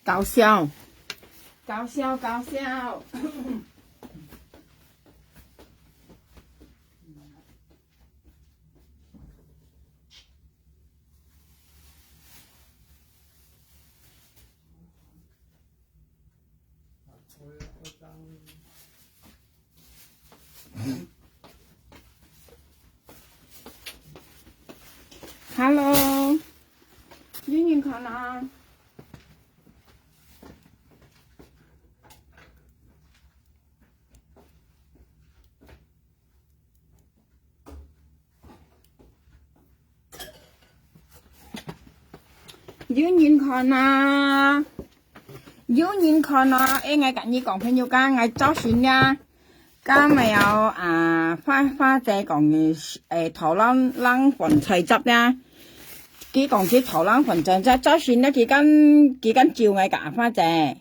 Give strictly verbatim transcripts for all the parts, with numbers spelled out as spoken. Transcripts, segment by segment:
搞笑，搞笑，搞笑。Hello，有人看啊？有人看啊？有人看啊？誒，𠊎甲你講，朋友家，𠊎朝晨呀，今日有啊，花花姐講，誒，討人人飯菜汁呀。佢講佢討人飯菜汁，朝晨呢，佢敢佢敢招𠊎甲花姐。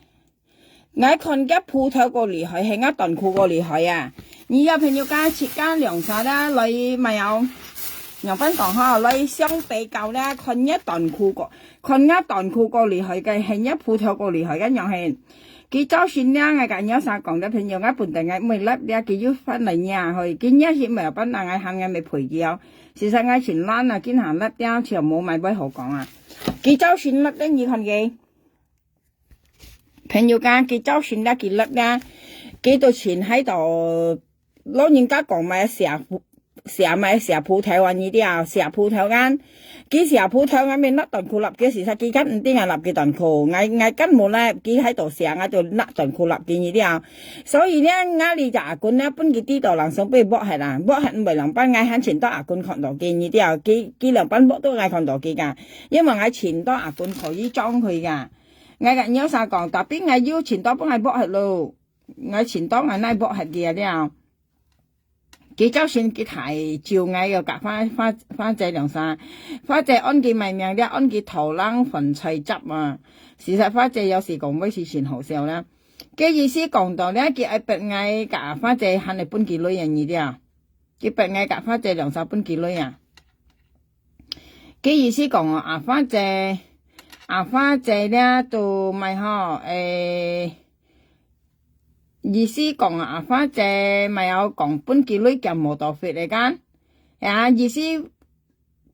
𠊎看佢鋪頭過厲害，係𠊎短褲過厲害啊！你有朋友家自家兩儕啦，來買哦。仰般講吼，來相比較啦，看你短褲過，看𠊎短褲過厲害个，係你鋪頭過厲害个，樣係。佢朝晨啦，𠊎甲你儕講个朋友，𠊎本來𠊎毋會立了，佢又翻來惹去，佢惹去毋係分人，𠊎喊𠊎咪賠佢哦。事實𠊎盡懶啊，今下立了，就無買杯好講啊。佢朝晨立了，你看佢。 朋友家，佢朝晨啦，佢落啦，佢都盡喺度，老人家講嘛，寫寫嘛，寫葡萄啊，你知啊，寫葡萄啊，佢寫葡萄啊，咪拿短褲立佢，事實佢間毋定啊，立佢短褲，𠊎𠊎間無啦，佢喺度寫，𠊎就拿短褲立佢，你知啊。所以呢，𠊎呢隻阿公呢，分佢知道人想被剝忒啦，剝忒毋會兩班，𠊎還盡多阿公看到佢，你知啊，佢佢兩班剝都𠊎看到佢噶，因為𠊎盡多阿公可以裝佢噶。 𠊎甲你儕講，tapi𠊎有盡多分𠊎剝忒咯，𠊎盡多𠊎哪剝忒佢啊了。佢朝晨佢大招𠊎要甲花花花姐兩儕，花姐安佢賣命了，安佢討人飯菜汁啊。事實花姐有時講話是盡好笑啦。佢意思講到了，佢愛逼𠊎甲花姐還係分佢鐳啊，你了。佢逼𠊎甲花姐兩儕分佢鐳啊。 佢意思講哦，阿花姐，阿花姐了都賣吼，誒，意思講啊，阿花姐賣有講分佢鐳兼無多fit个間，啊，意思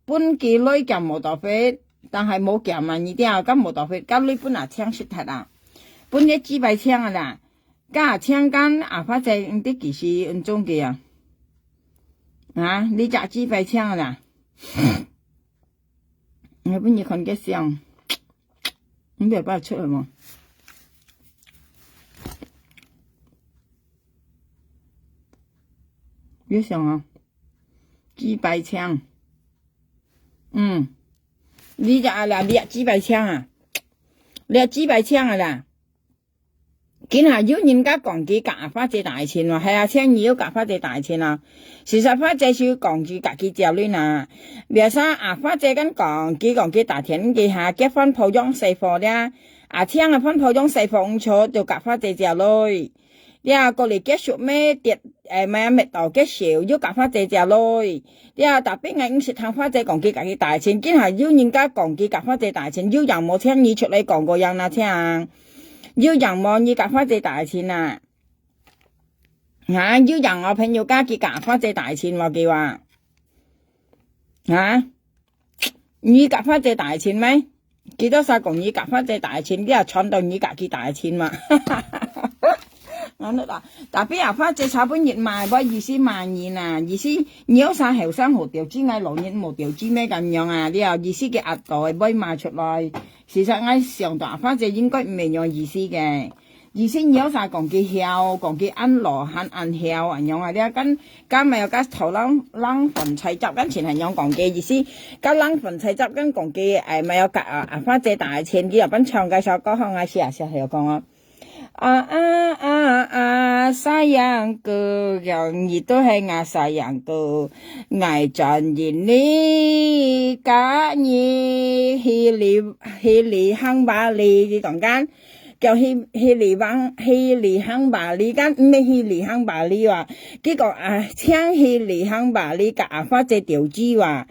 分佢鐳兼無多fit，但係無兼啊，你知啊，敢無多fit，甲鐳分阿青食忒啊，分个幾百青啊啦，甲阿青間阿花姐毋知幾時運中佢啊，啊，你食幾百青啊啦。 𠊎分你看个相，你袂捌出來無？有相啊，幾百青。嗯，你食啊啦，你食幾百青啊？你食幾百青啊啦？ 今下有人家講佢甲阿花姐大錢哦，係啊，青你有甲花姐大錢啊。事實花姐就講佢甲佢借鐳啊。Biasa阿花姐跟講，佢講佢打電佢下，結婚抱養細貨了。阿青啊，婚抱養細貨毋出，就甲花姐借鐳。了，過來結束咩跌，誒，買啊，搣到結少，又甲花姐借鐳。了，tapi𠊎毋識聽花姐講佢甲佢大錢，今下有人家講佢甲花姐大錢，有樣無青你出來講過樣那青。 有樣無你甲花姐大錢啊？啊，有樣哦，朋友家佢甲花姐大錢無佢啊？啊？你甲花姐大錢咩？幾多儕講你甲花姐大錢，你也傳到你甲佢大錢嘛？Anut啊，tapi啊，花姐差分日嘛，無意思罵人啊，意思你有儕後生好條子，𠊎老人無條子咩咁樣啊？你啊，意思佢壓到會罵出來。 事實𠊎想到阿花姐應該毋係樣意思个。意思你有儕講佢曉，講佢恁老還恁曉恁樣啊？你啊，敢敢毋係有甲討人人飯菜汁，敢全係樣講佢意思？甲人飯菜汁，敢講佢，誒，毋係有甲啊阿花姐大錢，佢有分唱該首歌，好，𠊎試下試下有講哦。 啊啊啊啊，sayangku，你都係𠊎sayangku，𠊎專一你，甲你去旅去旅行巴黎，佢講緊，叫去去旅行去旅行巴黎，緊毋係去旅行巴黎哇，佢講啊，請去旅行巴黎，甲阿花姐調機哇。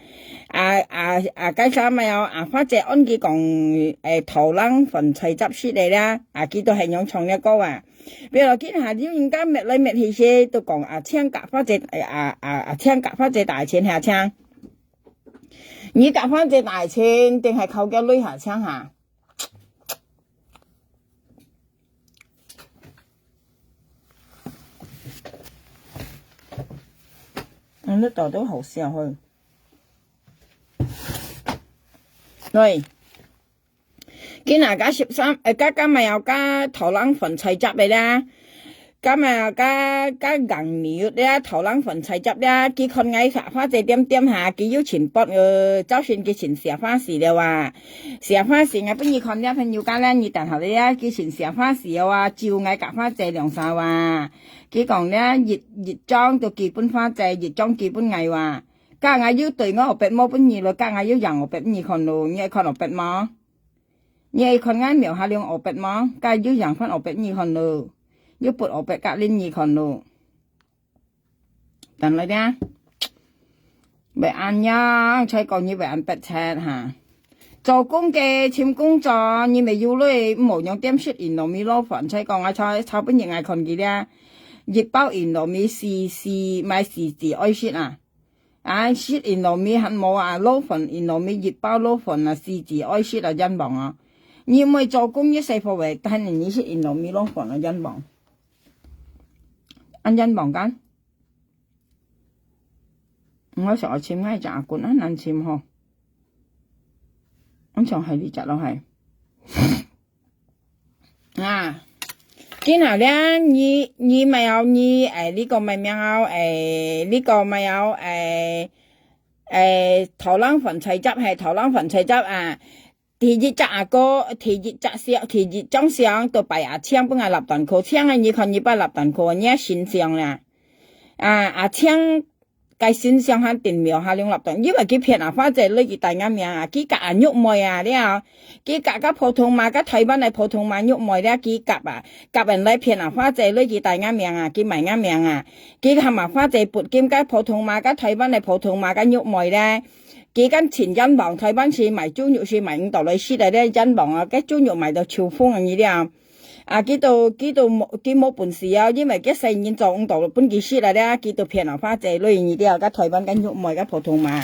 啊啊啊，該啥物哦，啊，花姐安佢講，誒，頭冷粉菜汁食个啦，啊，佢都係仰唱个歌啊。比如今下有人家搣來搣去些，都講阿青甲花姐，誒，啊啊，阿青甲花姐大錢下青。你甲花姐大錢，定係靠个鐳下青哈？嗯，你到底好笑嘿。對。今日加十三，誒，加加乜有加頭冷粉菜汁个啦。 今日加加硬牛咧，頭冷粉菜汁咧，佢看𠊎花花姐點點下，佢又盡薄呃，朝晨佢盡寫花詩了啊。寫花詩，𠊎分你看了朋友家咧，你等下咧，佢盡寫花詩了啊，就𠊎甲花姐兩儕啊。佢講咧，一一張都寄分花姐，一張寄分𠊎啊。加𠊎又對我學伯無分你咯，加𠊎又贏學伯你看咯，你愛看學伯無？ 你愛看𠊎廟下龍學伯無？該又贏翻學伯你看咯，又不學伯甲恁你看咯。等來聽，會恁樣，才講你會恁迫切哈。做工个尋工作，你咪有鐳，毋好用點食Indomie撈飯，才講啊，炒炒分人愛看佢咧。一包Indomie四四，買四支愛食啊。 啊，食Indomie還無啊，撈飯Indomie一包撈飯啊，四支愛食啊，冤枉啊！你毋會做工，你細貨會，但係你食Indomie撈飯啊，冤枉。恁冤枉个？我想愛尋𠊎隻阿公，恁難尋吼。我想係你隻咯係。 啊，今下咧，你你乜有你，誒，你講乜名哦，誒，你講乜有，誒，誒，頭冷粉菜汁，係頭冷粉菜汁啊。第一隻阿哥，第一隻相，第一張相都擺阿青分𠊎立斷褲，青个你看你擺立斷褲，你个新相啦。啊，阿青 該新相還定廟下龍立斷，因為佢騙阿花姐鐳佢帶𠊎名啊，佢甲阿玉妹啊了，佢甲甲普通話，甲台灣个普通話玉妹了，佢甲啊，甲人來騙阿花姐鐳佢帶𠊎名啊，佢賣𠊎名啊，佢喊阿花姐撥金甲普通話，甲台灣个普通話甲玉妹咧，佢敢盡冤枉，台灣是賣豬肉是賣毋到來食个咧，冤枉啊，該豬肉賣到臭風啊，你了。 啊，佢都佢都無佢無本事啊，因為佢細人做毋到分佢食了咧，佢都騙阿花姐鐳你了，甲台灣甲玉妹甲普通話。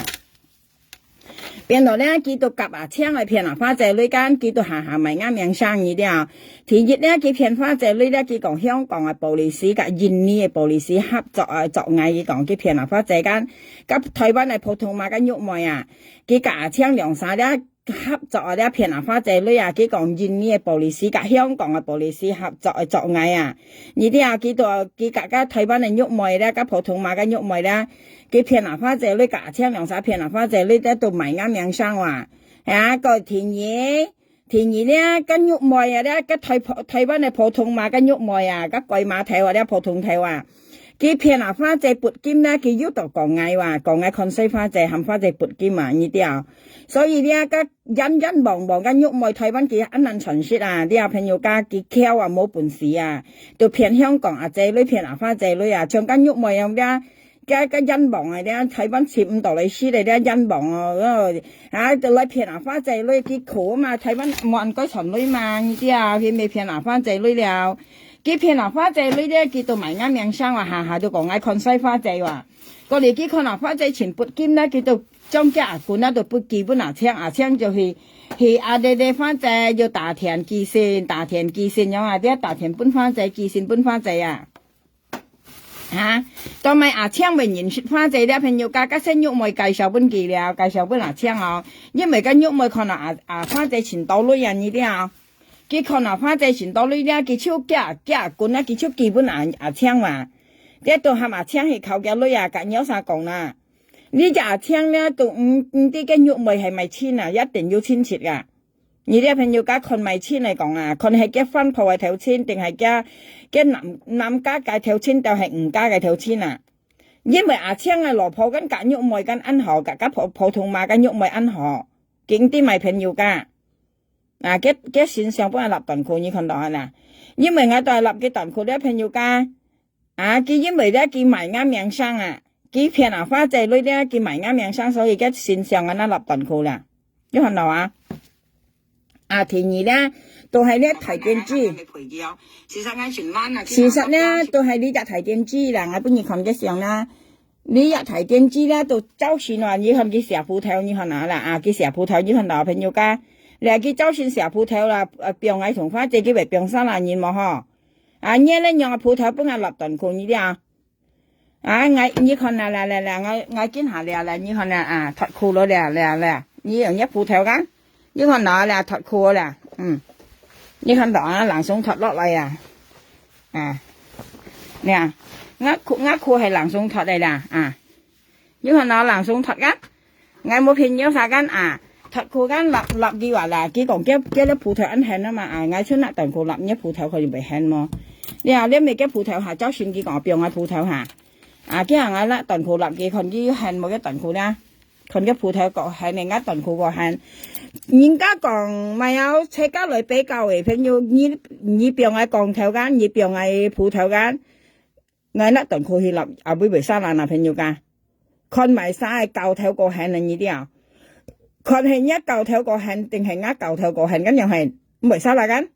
變到咧，佢都甲阿青來騙阿花姐鐳，干佢都下下賣𠊎名聲你了。第一咧，佢騙花姐鐳咧，佢講香港个police甲印尼个police合作啊，作𠊎佢講，佢騙阿花姐干，甲台灣个普通話甲玉妹啊，佢甲阿青兩儕咧， 合作啊，這騙阿花姐鐳啊，佢講印尼个police甲香港个police合作个作𠊎啊。你知啊，佢都佢甲甲台灣个玉妹咧，甲普通話个玉妹咧，佢騙阿花姐鐳，甲阿青兩儕騙阿花姐鐳，這都賣𠊎名聲哇。啊，個第二，第二咧，甲玉妹啊，咧甲台台灣个普通話个玉妹啊，甲鬼馬頭啊，咧普通頭啊。佢騙阿花姐撥金咧，佢又都講𠊎哇，講𠊎看衰花姐，喊花姐撥金啊，你知啊。 所以這个冤冤枉枉个玉妹台灣佢恁難傳食啊，這朋友家佢巧啊，無本事啊，都騙香港阿姐鐳，騙阿花姐鐳啊，像个玉妹樣這，个个冤枉啊，這台灣尋毋到來食个這冤枉哦，啊，都來騙阿花姐鐳，佢苦嘛，台灣無恁該傳鐳嘛，你知啊，佢咪騙阿花姐鐳了，佢騙阿花姐鐳咧，佢都賣𠊎名聲啊，下下都講𠊎看衰花姐哇。 過來佢看啊，花姐盡不甘啦，佢都將佢阿公啊都不寄分阿青，阿青就去去阿爹爹花姐，又打電寄信，打電寄信樣啊，這打電分花姐，寄信分花姐啊。哈，到尾阿青會認識花姐，這朋友家甲細玉妹介紹分佢了，介紹分阿青哦，因為个玉妹看啊，阿阿花姐盡多鐳啊，你了。佢看啊，花姐盡多鐳了，佢就寄寄阿公啊，佢就寄分阿阿青嘛。 這都喊阿青去求佢鐳啊，甲鳥儕講啦。你隻阿青咧，都毋毋知个玉妹係賣親啊，一定有親戚啊。你這朋友家看賣親來講啊，看係个番婆个頭親，定係个个男男家个頭親，定係女家个頭親啊。因為阿青个老婆跟甲玉妹跟恁好，甲甲普普通話个玉妹恁好，佢毋知賣朋友家。 啊，个个形象分𠊎立斷褲，你看到啊啦？因為𠊎都係立个斷褲了朋友家，啊，佢因為了佢賣𠊎名聲啊，佢騙阿花姐鐳咧，佢賣吾名聲，所以佢身上恁樣落斷褲啦。有看到啊？啊，第二咧，就係咧大電子。事實咧，就係你隻大電子啦，𠊎分你看个相啦。你隻大電子咧，就朝晨啊，你看佢寫葡萄，你看啊啦，啊，佢寫葡萄，你看到朋友家，你佢朝晨寫葡萄啦，呃，放𠊎同花姐佢會放沙拉人無吼？啊，你咧用葡萄分𠊎落斷褲，你知啊？ 啊，𠊎，你看啦，啦，啦，啦，𠊎，𠊎今下了啦，你看啦，啊，脫褲了啦，啦，啦，你有若葡萄乾？你看啦，啦，脫褲了啦，嗯，你看到啊，冷松脫落來啊，啊，你啊，𠊎褲，𠊎褲係冷松脫个啦，啊，你看啦，冷松脫个， 𠊎無朋友啥間啊，脫褲間落，落佢話啦，佢講叫，叫你葡萄恁鹹啊嘛，啊，𠊎就拿斷褲落若葡萄看佢會鹹無？了，你毋係叫葡萄下，朝晨佢講放𠊎葡萄下。啊，佢話𠊎拿斷褲落佢，看佢鹹無个斷褲啦，看个葡萄過鹹个，𠊎斷褲過鹹。人家講，莫要自家來比較个，朋友，你，你放𠊎光頭間，你放𠊎葡萄間， 𠊎拿斷褲去落，啊，會會沙拉啊，朋友家。看賣沙个鉸頭過鹹啊，你知啊？看係若鉸頭過鹹，定係吾鉸頭過鹹，恁樣係毋會沙拉間？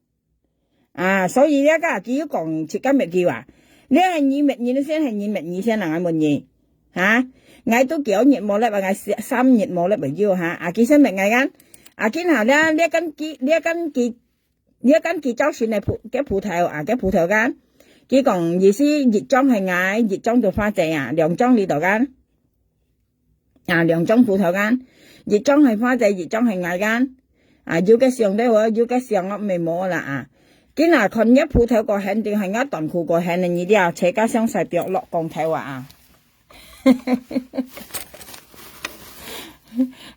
啊，所以這個佢又講自家搣佢啊。你係你搣人先，係人搣你先啊？𠊎問你，哈？𠊎都幾多日無粒啊？𠊎三，三日無粒啊，有哈？啊，佢先搣𠊎間。啊，今下咧，這間佢，這間佢 你要跟佢朝晨个葡，个葡萄啊，个葡萄乾。佢講意思一張係𠊎，一張就花姐啊，兩張你度乾。啊，兩張葡萄乾，一張係花姐，一張係𠊎乾。啊，有个相對好，有个相我毋係無啦啊。今下看若葡萄過鹹定係吾斷褲過鹹个，你了，自家詳細著落講頭啊啊。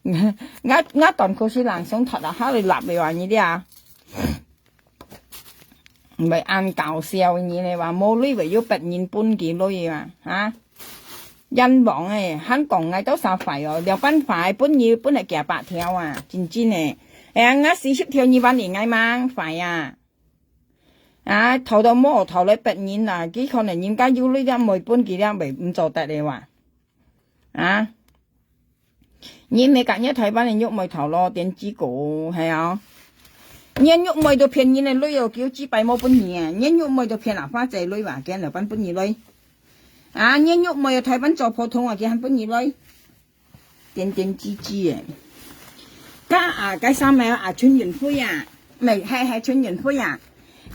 𠊎，𠊎，𠊎斷褲係冷松脫啊，還會立个話，你知啊？毋會恁搞笑，你咧話，無鐳會有別人分佢鐳啊，哈？冤枉欸，還講𠊎到啥壞哦，了半壞，分你分來幾百條啊，真真欸。哎呀，𠊎四十條你還你𠊎吂壞啊？ 啊，討到無討來別人啊，佢可能人家有鐳了，毋會分佢了，毋做得个哇。啊，你毋係甲若台灣个玉妹頭路，電子股，係啊。若玉妹都騙人个鐳哦，佢有幾百毛分你啊，若玉妹都騙阿花姐鐳哇，佢哪般分你鐳？啊，若玉妹个台灣做普通啊，佢還分你鐳？ 點點滴滴个。該啊，該三个啊，陳雲輝啊，毋係，係，係陳雲輝啊。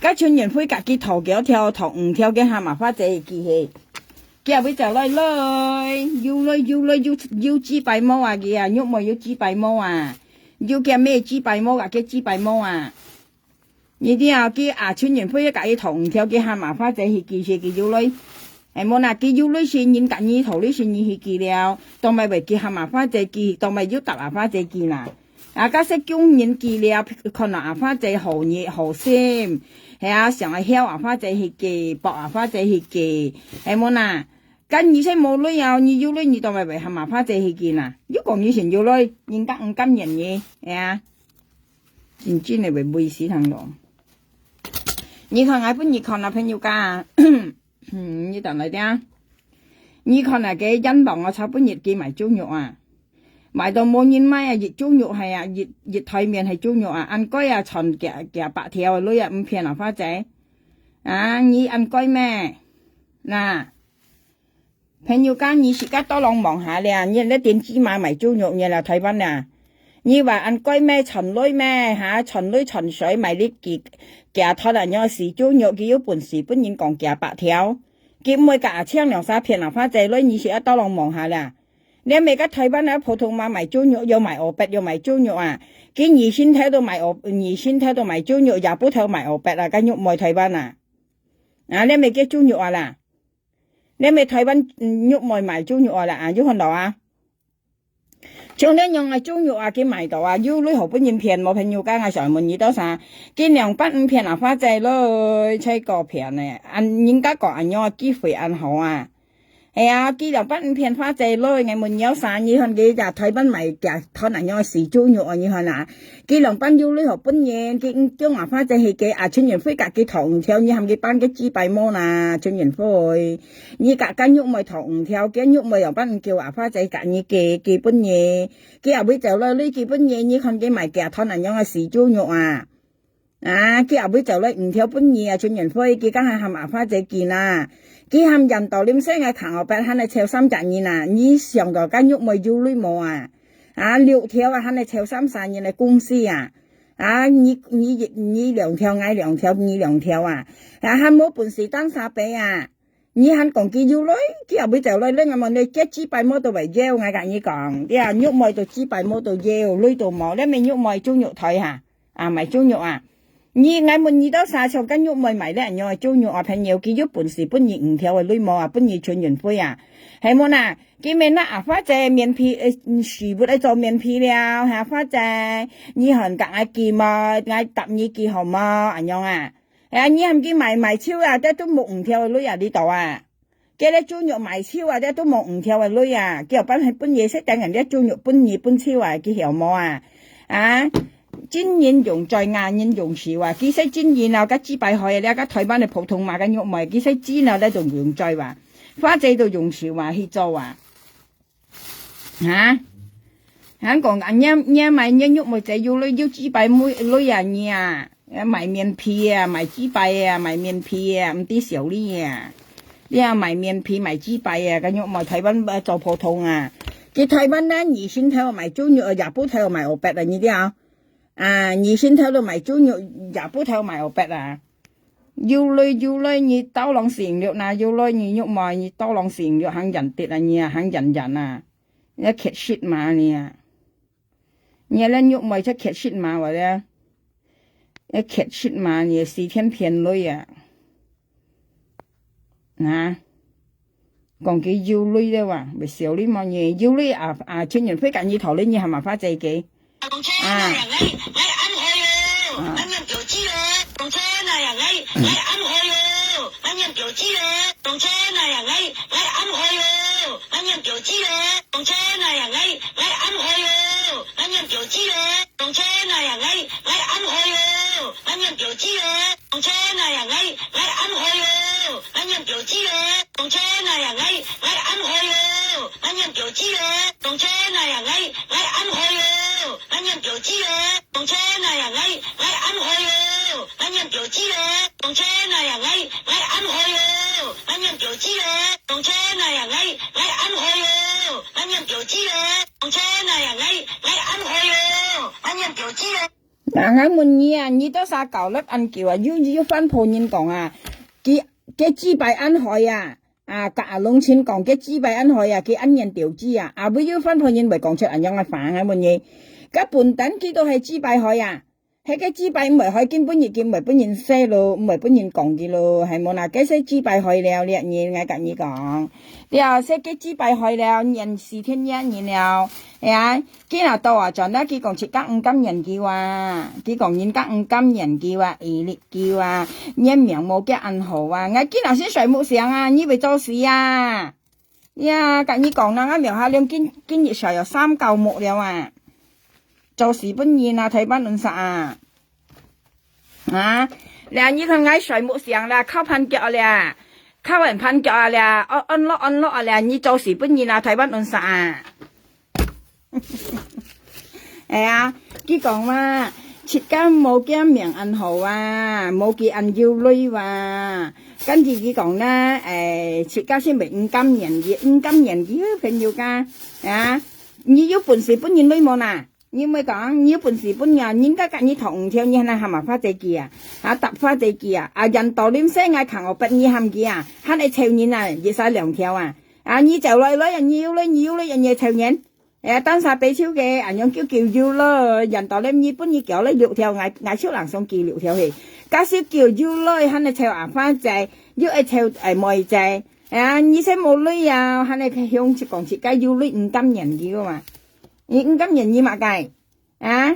該陳雲輝家己討幾條，討五條个蛤蟆花姐个機器。佢也會走來來，有來有來有，有幾百毛啊，佢啊，玉妹有幾百毛啊，有佢咩幾百毛啊，佢幾百毛啊。 你知啊，佢啊，陳雲輝甲佢討五條，佢蛤蟆花姐去寄，係佢有鐳。係無啦，佢有鐳先，人甲你討鐳先，你去寄了，當然會寄蛤蟆花姐寄，當然有搭阿花姐寄啦。啊，假使供人寄了，看到阿花姐好熱好心，係啊，想愛曉阿花姐去寄，博阿花姐去寄，係無啦？該你先無鐳啊，你有鐳，你當然會蛤蟆花姐去寄啦。又講你先有鐳，人家毋甘願你，係啊。 真正个會危死通咯。你看，𠊎分你看啊，朋友家，嗯，你等來聽。你看啊，該冤枉啊，昨晡日佢賣豬肉啊，賣到無人買啊，一豬肉係啊，一，一台面係豬肉啊，恁該啊，賺幾，幾百條个鐳啊，毋騙啊，花姐。啊，你恁該咩？那， 朋友家，你自家多lòng望下咧，你咧電子碼賣豬肉，你來台灣啊？你話恁該咩賺鐳咩？哈，賺鐳賺水，賣你幾，幾多啊？你死豬肉，佢有本事分人講幾百條，佢毋會甲阿青兩儕騙啊，花姐鐳，你自家多lòng望下咧。你毋係甲台灣啊，普通碼賣豬肉，又賣烏白，又賣豬肉啊！佢二線頭都賣烏，二線頭都賣豬肉，也不頭賣烏白啊，甲肉賣台灣啊！啊，你毋係叫豬肉啊啦？ 你毋係台灣，嗯，肉妹賣豬肉啊啦，啊，有看到啊？像恁樣个豬肉啊，佢賣到啊，有鐳好分人騙無？朋友家，𠊎想問你到啥？佢兩百五騙啊，花姐鐳，才過騙呢。啊，人家講恁樣个機會恁好啊。係啊，佢兩百五片花姐來，𠊎問你有啥，你看佢在臺灣賣佢同恁樣个死豬肉啊，你看啊，佢兩百五鐳好分人，佢將阿花姐去給啊陳雲輝甲佢討五條，你喊佢幫佢幾百毛啦，陳雲輝，你甲甲玉妹討五條，佢玉妹兩百五叫阿花姐甲你給，給分你，佢也會走了，你給分你，你看佢賣佢同恁樣个死豬肉啊。 啊，佢也會走來五條分你啊，陳雲輝，佢講還喊阿花姐見啊。佢喊人到臨時个糖河伯，還來湊三隻人啊，你想到該玉妹有鐳無啊？啊，六條啊，還來湊三三人个公司啊。啊，你，你，你兩條，𠊎兩條，你兩條啊。啊，還無本事單三杯啊。 你還講佢有鐳，佢也會走來，另外問你，佢幾百毛都會要，𠊎甲你講，對啊，玉妹都幾百毛都要，鐳都無，你咪玉妹豬肉台哈，啊，賣豬肉啊。你，𠊎問你到啥時候，跟玉妹賣了恁樣个豬肉啊，朋友，佢有本事分你五條个鐳無啊，分你陳雲輝啊，係無啦？佢咪拿阿花姐面皮，呃，嗯，屎朏來做面皮了，哈，花姐，你還甲𠊎寄無？𠊎答你寄好無？恁樣啊？ 哎呀，你喊佢賣，賣臭啊，這都無五條个鐳啊，你知啊？佢這豬肉賣臭啊，這都無五條个鐳啊，佢有辦法分你，識等人這豬肉分你分臭啊，佢曉無啊？啊，真人用嘴，啞人用手啊，佢識真人啊，該幾百歲啊，這个臺灣个普通話个玉妹，佢識真啊，這都用嘴哇，花姐都用手啊，去做啊。 哈？還講啊，你，你賣你玉妹姐有鐳，有幾百妹鐳啊你啊？賣面皮啊，賣幾百啊，賣面皮啊，毋知笑你啊。你啊賣面皮賣幾百啊，該玉妹臺灣，呃，做普通啊。佢臺灣呢，二線頭賣豬肉，也不頭賣烏白啊，你知啊？啊，二線頭都賣豬肉，也不頭賣烏白啊。 有鐳，有鐳，你到浪死了那，有鐳，你玉妹，你到浪死了，還人跌啊，你啊，還人人啊，你缺失嘛你啊，你啊，連玉妹就缺失嘛，我的，你缺失嘛，你四天天鐳啊，啊。 講佢有鐳了哇，會笑你無呢？有鐳啊，啊，陳雲輝甲你討論，你還嘛花姐个？啊。啊。啊，𠊎問你啊，你到啥搞了恁久啊？又，又番婆人講啊，佢，佢幾擺恁害啊，啊，甲阿龍親講，佢幾擺恁害啊，佢恁樣調子啊，啊，會有番婆人會講出恁樣个話，𠊎問你，該本等佢都係幾擺害啊，係該幾擺毋會害，根本已經毋會分人說咯，毋會分人講佢咯，係無啦？該係幾擺害了，這人，𠊎甲你講，對啊，係該幾擺害了，年四天年人了，哎呀， 佢若到啊，轉來佢講自家毋甘願佢啊，佢講人家毋甘願佢啊，毅力佢啊，人命無佢恁好啊，𠊎今日先睡目醒啊，你會做事啊？呀，甲你講啦，𠊎苗下亮今，今日睡有三覺目了啊，做事本人啊，台灣人煞啊。 啊，這你看𠊎睡目醒了，靠盤腳了，靠完盤腳了，安，安樂，安樂了，你做事本人啊，台灣人煞啊。哎呀，佢講嘛，自家無佢命恁好啊，無佢恁有鐳啊。跟住佢講呢，哎，自家先袂毋甘願佢，毋甘願佢，朋友家，啊，你有本事分人鐳無啦？ 你毋好講，你有本事分人，人家甲你討五條，你還喊嘛花姐佢啊，啊，搭花姐佢啊，啊，人到臨時𠊎扛我分你喊佢啊，還愛湊人啊，一儕兩條啊，啊，你走來來啊，你有鐳，你有鐳，人也湊人，哎，單儕白手个，恁樣叫叫有鐳，人到臨你分你叫了六條，𠊎，𠊎手冷送佢六條嘿，假使叫有鐳，還愛湊阿花姐，又愛湊，哎，妹姐，哎呀，你先無鐳啊，還愛向講自家有鐳，毋甘願佢个嘛。 你毋甘願你麼个？啊？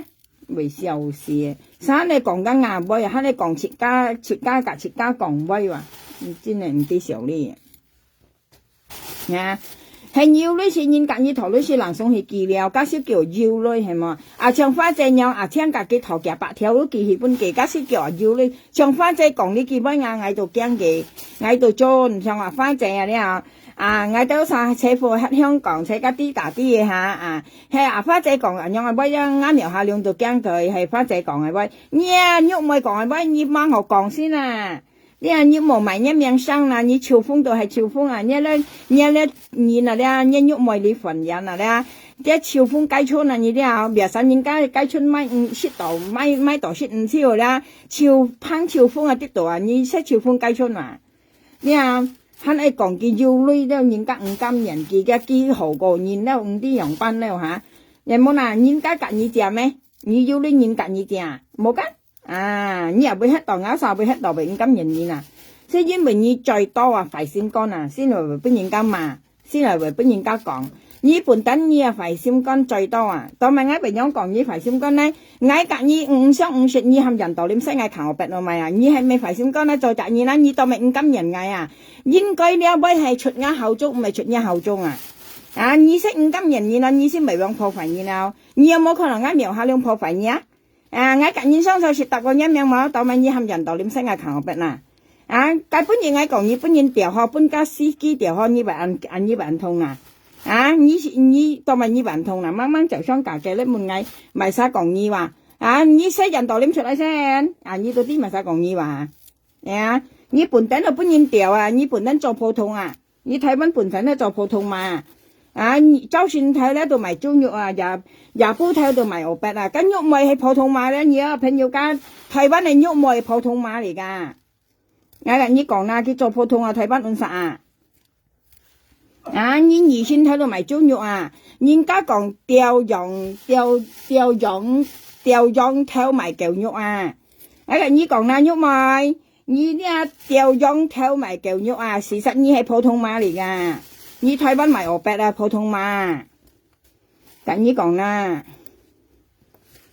會笑死！啥你講甲牙尾啊？還你講自家，自家甲自家講話啊？你真个毋知笑你。啊，係有類似人家己討論是人送去寄了，假使叫有類係無？啊，像花姐樣啊，請家己討幾百條都寄去分佢，假使叫有類，像花姐講你寄分啊，𠊎都驚佢，𠊎都做毋像啊，花姐啊了。啊，𠊎兜儕坐火車香港，坐甲滴答滴个哈，啊，係啊，花姐講啊，樣啊，尾啊，吾廟下龍都驚佢，係花姐講个話，你啊，玉妹講个話，你吂好講先啊。你啊，你無買你名聲啦，你秋風都係秋風啊，你咧，你咧，你那咧，你玉妹離婚呀那咧，這秋風該春啊，你咧，別生人家該春買，嗯，食到，買，買到食毋少啦，秋，捧秋風啊，得到啊，你食秋風該春啊。 你啊，還愛講佢有鐳了，人家毋甘願，佢个幾好个人了，毋知樣般了哈。也無啦，人家甲你借咩？你有鐳人甲你借，無个？啊，你也會歇到，𠊎啥會歇到，會毋甘願你啦。係因為你嘴多啊，壞心肝啊，先來會分人家罵，先來會分人家講。你本等你啊壞心肝嘴多啊，到尾𠊎會仰講你壞心肝呢？ 𠊎甲你毋相毋識，你含人道理，毋使𠊎扛我別咯，買啊！你係毋係壞心肝啊？做隻人啊，你當面毋甘願𠊎啊？應該了，愛係出𠊎口中，毋係出你口中啊！啊，你識毋甘願人啊，你先袂往破壞人啊！你有無可能𠊎廟下龍破壞你啊？啊，𠊎甲人相處是搭過人命無？當面你含人道理，毋使𠊎扛我別啦！啊，該本人𠊎講，你本人調好，本家司機調好，你會恁，啊，你會恁痛啊？ 啊，你是，你當面你還痛啦，慢慢就想家己咧問𠊎，買啥講你話？啊，你使人道理出來先，啊，你到底買啥講你話？哎呀，你本等都分人調啊，你本等做普通啊，你台灣本身咧做普通嘛。啊，你朝晨頭咧都賣豬肉啊，夜，夜晡頭都賣烏白啊，該肉賣係普通嘛咧，你个朋友講台灣个肉賣普通嘛嚟噶。𠊎甲你講啦，佢做普通啊，台灣有啥啊？ 啊，你二線頭都賣豬肉啊，人家講朝陽，朝，朝陽，朝陽頭賣狗肉啊。哎呀，你講啦，玉妹，你這朝陽頭賣狗肉啊，事實你係普通話嚟噶，你台灣賣烏白啊，普通話。甲你講啦。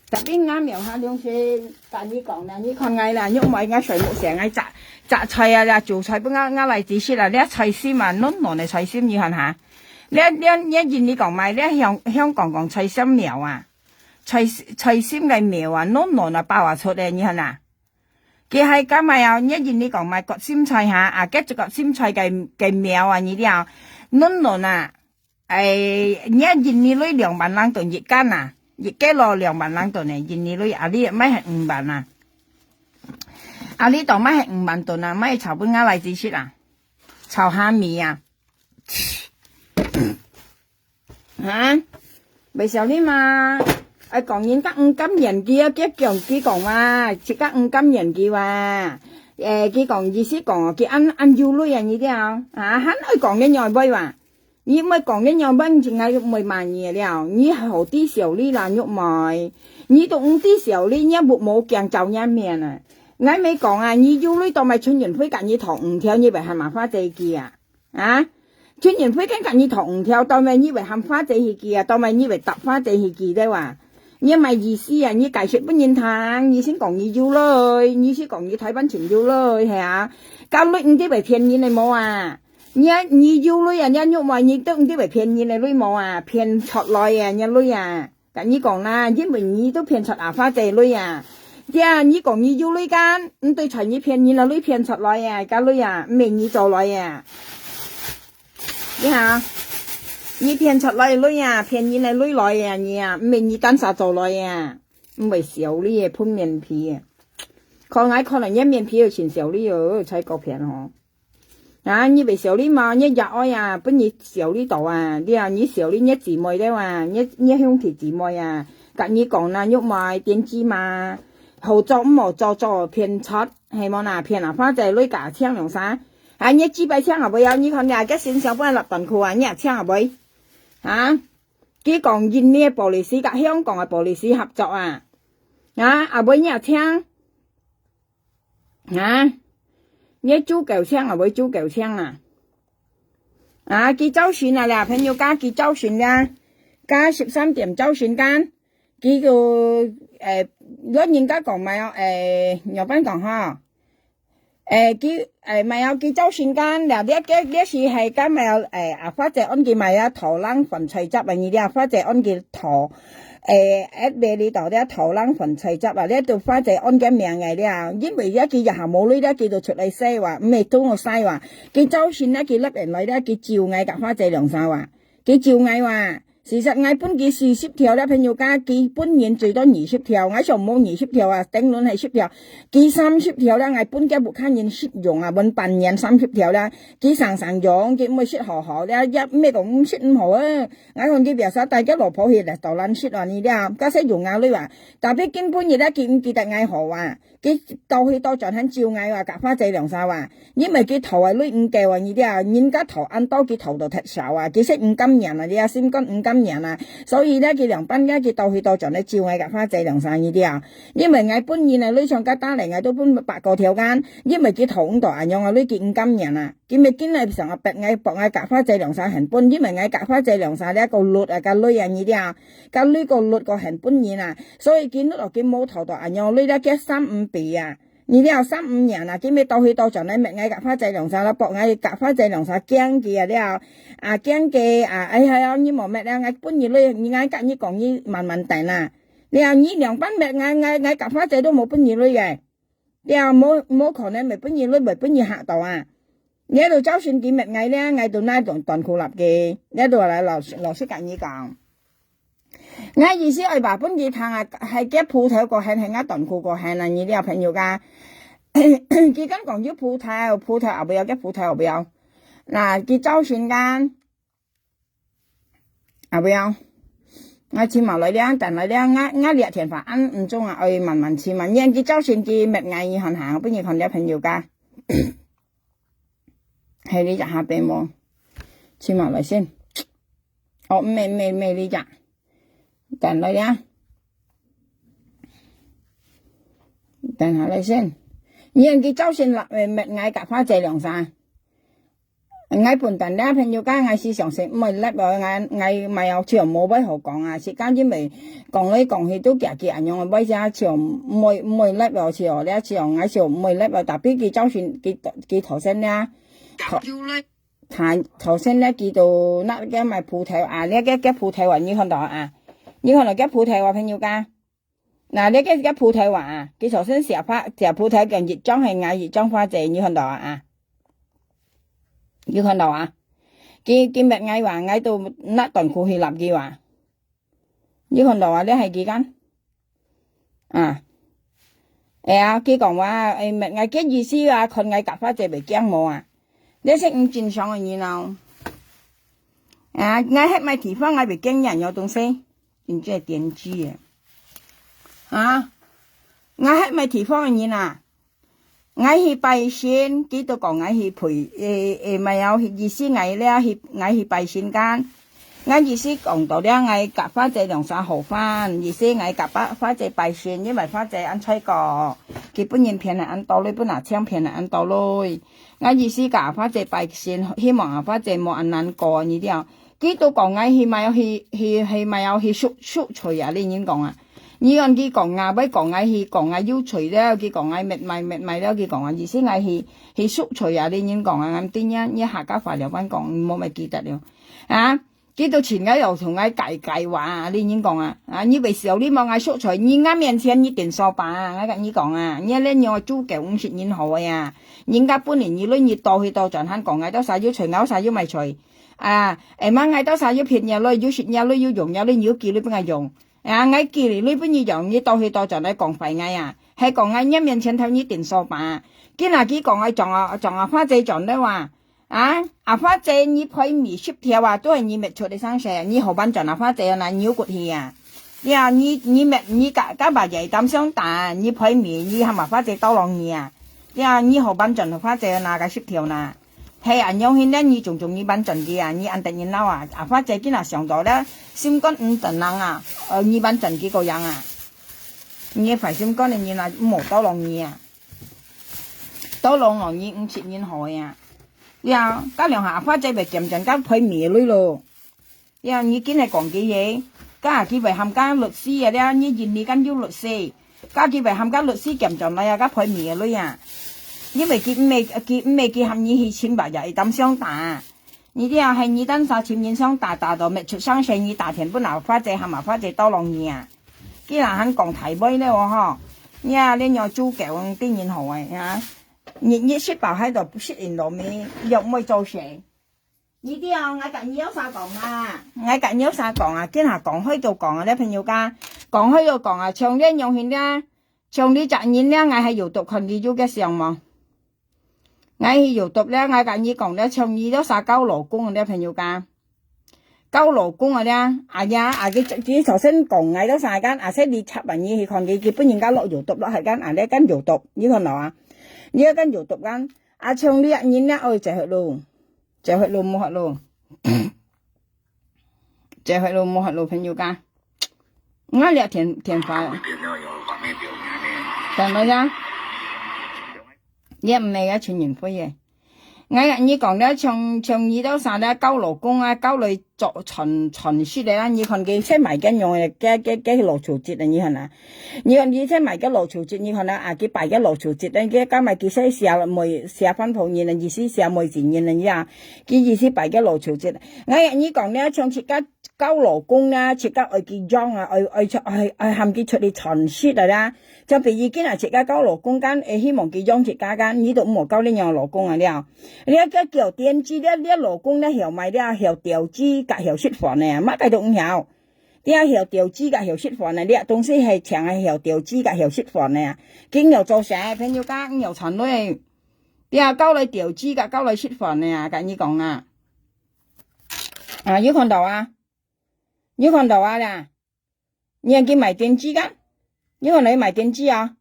Tapi𠊎廟下良心，甲你講啦，你看𠊎啦，玉妹𠊎睡目醒，𠊎摘，摘菜啊，啦，煮菜分𠊎，𠊎倈子食啦，這菜心啊，軟軟个菜心，你看哈。這，這，這印尼講賣，這香，香港講菜心苗啊，菜，菜心个苗啊，軟軟啊，爆啊出个，你看啊。佢係講賣啊，這印尼講賣割心菜哈，啊，這就割心菜个，个苗啊，你了，軟軟啊。 哎，若印尼鐳兩萬零盾一斤啊，一kilo兩萬零盾呢，印尼鐳，啊，你賣係五萬啊。啊，你當賣係五萬盾啊，賣炒分𠊎倈子食啊，炒蝦米啊。啊，袂曉得嘛？愛講人家毋甘願佢啊，別講佢講話，自家毋甘願佢話。誒，佢講意思講哦，佢恁，恁有鐳啊，你了，啊，還愛講个愛買哇？ 你毋好講你仰般，𠊎毋會罵你了。你好知曉你啦，玉妹。你都毋知曉你，若屋無驚照若面啊。𠊎毋係講啊，你有鐳當賣陳運輝甲你討五條，你會喊阿花姐去啊？啊？陳運輝敢甲你討五條，當賣你會喊花姐去去啊？當賣你會搭花姐去去對哇？你莫意思啊，你解釋分人聽，你先講你有鐳，你先講你台灣真有鐳，係啊？交鐳毋知會騙人个無啊？ 你，你有鐳啊，你玉妹，你都毋知會騙人个鐳無啊？騙出來个，你鐳啊！甲你講啦，因為你都騙出阿花姐鐳啊！對啊，你講你有鐳干，毋對在你騙人个鐳騙出來个，該鐳啊，毋係你做來个。你啊，你騙出來个鐳啊，騙人个鐳來个，你啊，毋係你單儕做來个，毋會笑你个，噴面皮个。看𠊎看了，你面皮又真笑你哦，才夠騙吼。 啊，你會笑你嘛？你也愛啊，分你笑你到啊！你啊，你笑你，你姊妹了啊，你，你兄弟姊妹啊，甲你講啦，玉妹，電視嘛，好做毋好做，做騙賊，係無啦？騙阿花姐鐳甲請兩儕。啊，你幾擺請啊，袂要，你看你啊，个身上本來六萬箍啊，你也請啊袂？啊，佢講印尼个police甲香港个police合作啊，啊，啊，袂你也請？ 啊，你豬狗槍啊，會豬狗槍啊？啊，佢朝晨啊啦，朋友家佢朝晨啊，加十三點朝晨間，佢个，誒，老人家講嘛哦，誒，仰般講吼？誒，佢，誒，毋係啊，佢周先間，這，這，這，這是係該毋係啊，誒，啊，花姐安佢買啊，桃零粉菜汁啊，你這花姐安佢桃，誒，FB裡頭這桃零粉菜汁啊，這都花姐安个名个了，因為這佢也還無鐳，這佢都出來使哇，毋係同我使哇，佢周先這佢立人來這佢招𠊎佮花姐兩儕哇。 佢招𠊎哇，事實𠊎分佢四十條了，朋友家，佢本人最多二十條，𠊎想無二十條啊，頂輪係十條，佢三十條了，𠊎分佢屋下人食用啊，分半年三十條了，佢常常用，佢毋會食好好了，也毋係講毋食毋好啊。𠊎看佢biasa帶佢老婆去了，到蘭食啊，你了，該使用啊，你哇，tapi今晡日了，佢毋記得𠊎好啊。 佢到去到轉還招𠊎啊，佮花姐兩儕啊，因為佢討个鐳毋夠啊，你知啊，人家討恁多，佢討到忒少啊，佢識毋甘願啊，你啊，心肝毋甘願啊，所以呢，佢兩班呢，佢到去到轉呢招𠊎佮花姐兩儕，你知啊，因為𠊎本人啊，鐳上加打來，𠊎都分八個條間，因為佢討毋到恁樣啊，鐳佢毋甘願啊。 今日今日上啊，逼𠊎，逼𠊎佮花姐兩儕還分，因為𠊎佮花姐兩儕這個律啊，該鐳啊，你知啊，該鐳個律個還分人啊，所以今日哦，佢無討到恁樣，鐳這個三五倍啊，你知啊，三五年啊，今日到去到轉來，逼𠊎佮花姐兩儕啦，逼𠊎佮花姐兩儕驚佢啊，了啊，驚佢啊，哎呀，你莫逼啊，𠊎分你鐳，𠊎佮你講，你慢慢等啊，了，你兩班逼𠊎，𠊎，𠊎佮花姐都無分你鐳个。 了，無，無可能會分你，會分你嚇到啊。你都朝晨佢搣𠊎了，𠊎都拿斷，斷褲立佢，你都來老實，老實佮你講。𠊎意思愛話分佢聽啊，係佢鋪頭過現，係𠊎斷褲過現啊，你了朋友家。佢敢講有鋪頭，鋪頭後背有，佢鋪頭後背有。那佢朝晨間， 啊，毋要。𠊎尋下來了，等來了，𠊎，𠊎這電話恁毋中啊，愛慢慢尋啊。你佢朝晨佢搣𠊎，你看下，分你看了朋友家。係你隻下邊無？尋下來先。哦，毋係，毋係，毋係你隻。等來了。等下來先。你佢朝晨來，搣𠊎佮花姐兩儕。 𠊎本旦了朋友家，𠊎時常時毋會立哦，𠊎，𠊎嘛有笑無話好講啊，時間因為講來講去都遽遽恁樣，尾下笑毋會，毋會立哦，笑了笑，𠊎笑毋會立哦，tapi佢朝晨，佢，佢頭先了，頭，頭，頭先了，佢都拿个賣葡萄啊，了个，个葡萄啊，你看到啊？你看到个葡萄啊，朋友家？ 那這个，个葡萄啊，佢首先寫花，寫葡萄个一張係𠊎，一張花姐，你看到啊？你看到啊？佢，佢搣𠊎話，𠊎都拿短褲去立佢話。你看到啊？這係佢間？啊。哎呀，佢講話，哎，搣𠊎个意思啊，看𠊎佮花姐會驚無啊？這係毋正常个人哦。啊，𠊎歇麼地方，𠊎會驚人有東西。 真正癲子个。啊，𠊎歇麼地方个人啊？𠊎去拜神，佢都講𠊎去陪，誒，誒，毋係哦，意思𠊎了去，𠊎去拜神間。𠊎意思講到了，𠊎佮花姐兩儕好翻，意思𠊎佮花，花姐拜神，因為花姐恁衰過，佢分人騙了恁多鐳，分阿強騙了恁多鐳。𠊎意思佮花姐拜神，希望阿花姐無恁難過，你知哦。 佢都講𠊎去買，去，去，去買，去贖，贖罪啊！你人講啊，你按佢講啊，尾講𠊎去，講𠊎有罪了，佢講𠊎搣賣，搣賣了，佢講啊，意思𠊎去，去贖罪啊！你人講啊，𠊎對你，你客家話了，𠊎講，無乜記得了。啊，佢都請𠊎又同𠊎解，解話啊！你人講啊，啊，你會笑你無？𠊎贖罪，你𠊎面前你頂掃把啊！𠊎佮你講啊，你恁樣做狗毋識人好个呀！人家分你，你論你到去到轉還講𠊎到啥有罪，𠊎到啥有賣罪。 啊，哎媽，𠊎到啥有騙你鐳，有食你鐳，有用你鐳，你有寄鐳分𠊎用。啊，𠊎寄你鐳分你用，你到去到轉來講壞𠊎啊，係講𠊎你面前頭你頂掃把。今下佢講𠊎撞啊，撞啊花姐撞了啊。啊，啊花姐你賠米十條啊，都係你搣出个聲勢啊，你好搬轉啊花姐啊，那你有骨氣啊。呀，你，你搣，你加，加把嘢擔相打，你賠米，你喊啊花姐刀摎你啊。呀，你好搬轉啊花姐啊，那个十條那。 係恁樣，現在你種種你搬轉佢啊，你恁得人惱啊！阿花姐今下想到了，心肝毋得人啊，呃，你搬轉佢个樣啊！你壞心肝个人啊，毋好到摎你啊，到摎你毋識人好呀！呀，該兩下阿花姐會漸漸該賠米鐳咯。 呀，你今日講佢个，該佢會喊該律師啊，了，你印尼間有律師，該佢會喊該律師兼轉來啊，該賠米个鐳啊。因為佢毋係，佢毋係佢喊你去尋別个，佢當想打。你這樣係你單儕尋人想打，打到乜出聲勢，你打電分阿花姐，喊阿花姐到摎你啊。既然還講大話了哦吼，你啊，你若主教啲人好誒啊，日日食飽還到不食人落面，又毋會做事。 你知啊，𠊎甲你有啥講啊？𠊎甲你有啥講啊？今下講開就講啊，這朋友家，講開就講啊，像這樣形這，像你隻人這，𠊎還有讀看你有个相無？𠊎還有讀了，𠊎甲你講了，像你有啥交老公啊，這朋友家，交老公啊這，哎呀，啊佢佢頭先講𠊎有啥間，啊，所以你插啊，你去看佢，佢本人家落有讀落，還間啊，這間有讀，你看到啊？你這間有讀間，啊，像你啊，人這愛坐去咯。 坐去咯，無法咯，坐去咯，無法咯，朋友家。𠊎這電電話，等一下，這毋係个情人會个。𠊎你講了，像像你兜啥了，交老公啊，交來做傳傳說个啦。你看佢先買个樣个，个个个老手机的，你看啊。 你看，你這買个老手机，你看啊，啊，佢擺个老手机，但佢加埋佢寫寫妹寫番婆人啊，意思寫妹子人啊，呀，佢意思擺个老手机。𠊎你講呢，像自家交老公呢，自家愛佢養啊，愛愛愛愛喊佢出去傳說啊啦。像比如今啊，自家交老公間，會希望佢養自家間，你都毋好交你樣老公啊了。你个叫電子，你你老公呢，曉買了，曉掉資，甲曉食飯呢，麼个都毋曉。 你曉掉資甲曉食飯啊，你東西係淨係曉掉資甲曉食飯个啊。佢曉做事，朋友家曉賺鐳。你交來掉資甲交來食飯个啊，甲你講啊。啊，有看到啊？有看到啊啦？你還去買電子甲？你看到買電子啊？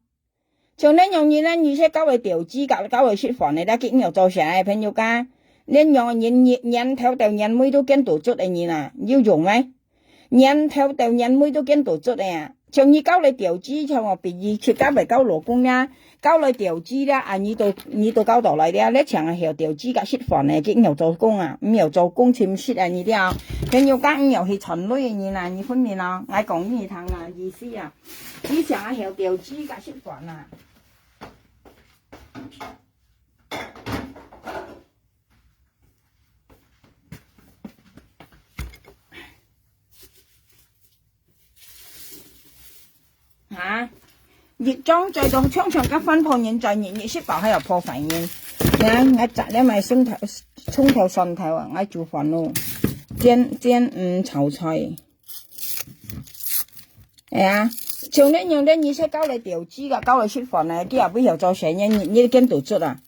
像恁樣人呢，你係交來掉資甲交來食飯个，但佢毋曉做事个，朋友家。恁樣人年年頭到年尾都見到卒个人啊，有用咩？年頭到年尾都見到卒个啊。像你交來掉資，像我比喻自家袂交老公啦，交來掉資啦，啊，你都你都交到來了，你淨係曉掉資甲食飯个，佢毋曉做工啊，毋曉做工尋食啊，你了。朋友家毋曉去賺鐳个人啊，你分明咯，𠊎講你聽啊，意思啊。 你想啊，曉掉資甲食飯啊？哈？一張嘴都像像个番婆人，嘴日日食飽還有破壞人。呀，𠊎摘了買蒜頭，蔥頭蒜頭啊，𠊎煮飯咯，煎煎魚炒菜。 哎呀，像恁樣个，你係交來掉資个，交來食飯个，佢也毋曉做生意，你你見到卒啊。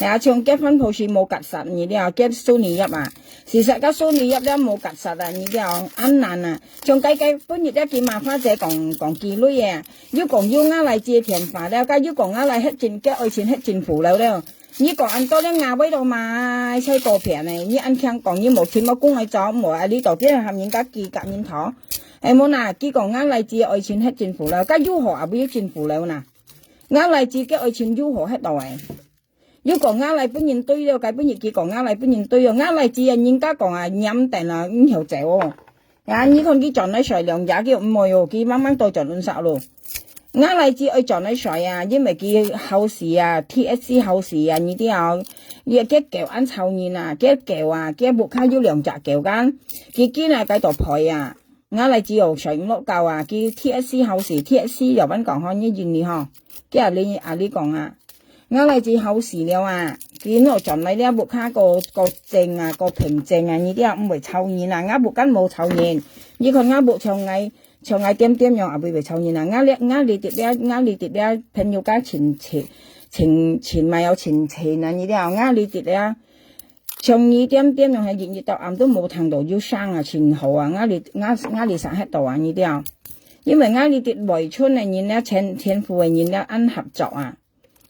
哎呀，像結番婆是無結煞你了，結手裡業啊。事實个手裡業了無結煞啊，你了，恁難啊。像該个本日个金馬花姐講講幾類个，又講有𠊎來接電話了，該又講𠊎來核盡，結愛情核盡苦了了。 你講恁多了，𠊎為到買菜多便呢，你恁聽講你無錢無工來做，無啊，你到底喊人家寄甲人頭？哎，無啦，佢講𠊎來自愛情核政府了，該又好啊，毋要政府了啦。𠊎來自个愛情又好核到哎。又講𠊎來分人追了，該本日佢講𠊎來分人追了，𠊎來自啊，人家講啊，黏等啊，毋曉走哦。 啊，你看佢轉來睡兩隻，佢毋會哦，佢慢慢到轉運勢咯。𠊎來自愛轉來睡啊，因為佢好事啊，T S C好事啊，你知啊，佢个狗恁吵人啊，佢个狗啊，佢个屋下有兩隻狗間，佢今日該度陪啊。𠊎來自哦睡毋落覺啊，佢T S C好事，T S C有人講吼，你認你吼，佢阿你阿你講啊。 𠊎來自好事了啊！佢若轉來了，屋下過過靜啊，過平靜啊，你這毋會吵人啊！𠊎屋間無吵人，你看𠊎屋像𠊎像𠊎點點樣，也毋會吵人啊！𠊎這𠊎這直了，𠊎這直了，朋友家親戚親親密有親戚啊，你這𠊎這直了，像你點點樣，係日日到暗都無聽到有聲啊，真好啊！𠊎這𠊎𠊎這生核到啊，你這，因為𠊎這直外村个人了，前前夫个人了，恁合作啊！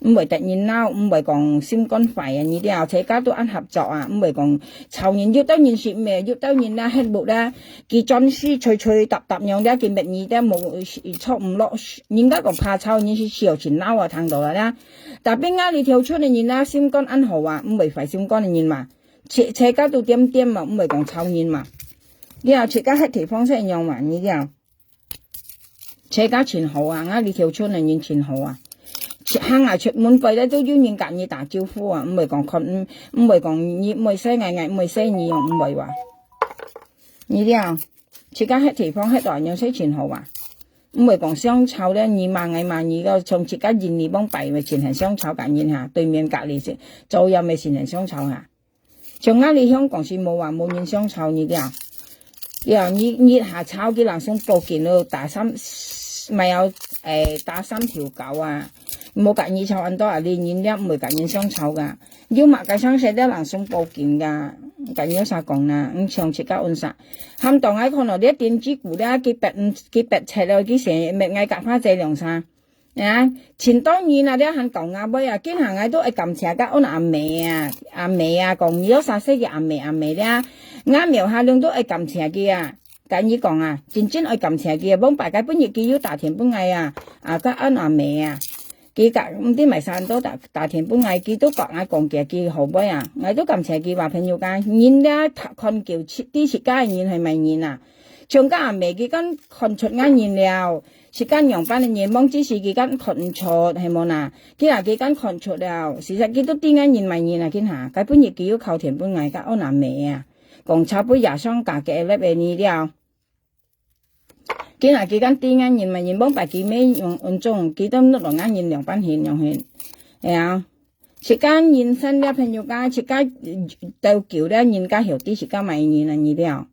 毋會得人鬧，毋會講心肝壞啊！你兜自家都恁合作啊，毋會講吵人，有兜人係毋係，有兜人啦，核物啦，佢專事吹吹搭搭樣了，佢搣你兜無坐毋落，人家講怕吵人係笑情鬧啊，聽到啦啦。Tapi𠊎這條村个人啦，心肝恁好啊，毋會壞心肝个人嘛，自自家都點點嘛，毋會講吵人嘛。你啊，自家核地方係樣嘛，你兜。 自家真好啊，𠊎這條村个人真好啊。行啊出門口咧，都有人甲你打招呼啊，毋會講看，毋毋會講你毋會細𠊎，𠊎毋會細你，毋會哇。你了，自家歇地方歇到恁樣先盡好啊。毋會講相吵咧，你罵𠊎罵你个，從自家人你往擺个情形相吵甲人哈，對面隔離是，做樣个情形相吵哈。像𠊎哩香港是無啊，無人相吵你了。了，你你下吵佢人送報警咯，打三，買要，誒，打三條九啊，無甲你吵恁多啊，你人了毋會甲人相吵个。有麼个相識了人送報警个，甲你有啥講啦？你像自家安啥？喊到𠊎看到你電子股了，幾百幾百隻了，佢先滅𠊎甲花仔兩儕。 啊，盡多年啊，你還講啊，尾啊，今下𠊎都愛感謝个，阮阿姆啊，阿姆啊，講你有啥事个阿姆，阿姆咧，𠊎廟下人都愛感謝佢啊。甲你講啊，真正愛感謝佢啊，往擺个本日佢有打電分𠊎啊，啊，甲阮阿姆啊，佢甲毋知買啥都打打電分𠊎，佢都甲𠊎講佢，佢好尾啊，𠊎都感謝佢話朋友家，人咧看久，知自家个人係麼人啊，像甲阿姆佢敢看出𠊎人了。 自家仰般个願望，只是佢敢看毋出，係無啦？佢啊，佢敢看出了，事實佢都知𠊎人麼人啊，佢哈，該本日佢又靠天分𠊎个安阿姆啊，講差不多也上加个粒个你了。佢啊，佢敢知𠊎人麼人，往擺佢乜用運種，佢都落落𠊎人兩半hin兩hin，係啊。自家人生了朋友家，自家鬥久了，人家曉得自家麼人啊，你了。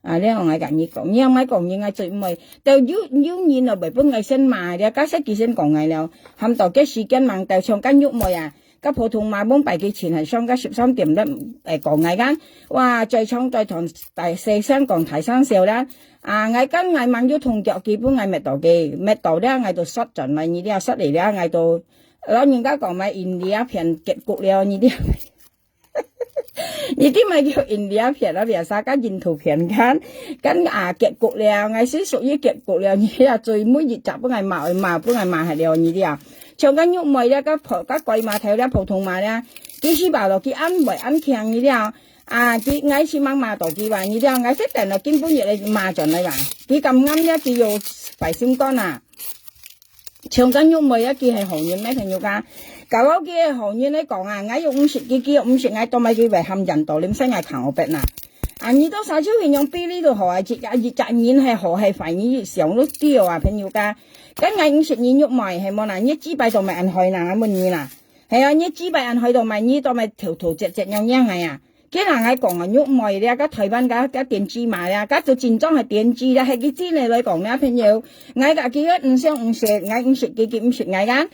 啊，了，𠊎甲你講，你毋愛講人，𠊎最毋愛，到有有人咯，袂分𠊎先罵了，假使佢先講𠊎了，喊到該時間吂到，像該玉妹啊，該普通話往擺佢前係上該十三點了，誒，講𠊎講，哇，最長最長，大細聲講大聲笑啦，啊，𠊎講𠊎吂有動腳，佢分𠊎搣到佢，搣到了，𠊎就摔轉來，你了摔嚟了，𠊎就，老人家講嘛，India片結局了，你了。 你知麼个叫India片啊？biasa个印度片看，看啊，結局了，𠊎係屬於結局了，你啊，最尾一集分𠊎罵，罵，分𠊎罵忒了，你知啊？像个玉妹了，个普，个鬼馬頭了，普通話了，佢係吧咯，佢恁會恁強，你知啊？啊，佢，𠊎係吂罵到佢吧，你知啊？𠊎係等到今晡日來罵轉來吧，佢敢啱了，佢有壞心肝啊！ 像該玉妹啊，佢係好人咩，朋友家？搞到佢係好人來講啊，𠊎又毋識佢，佢又毋識𠊎，做麼佢會喊人到，你毋使𠊎扛我bet呐。啊，你到啥時候形容比例都好啊，一隻一隻人係好係壞，你想都對啊，朋友家。該𠊎毋識你玉妹，係無啦？你幾擺都毋恁害啦，𠊎問你啦。係啊，你幾擺恁害都毋，你都毋偷偷節節樣樣係啊？ 佢人來講啊，玉妹了，个台灣个个電子碼了，个就真正係電子了，係佢真个來講了，朋友。𠊎甲佢个毋相毋識，𠊎毋識佢，佢毋識𠊎个。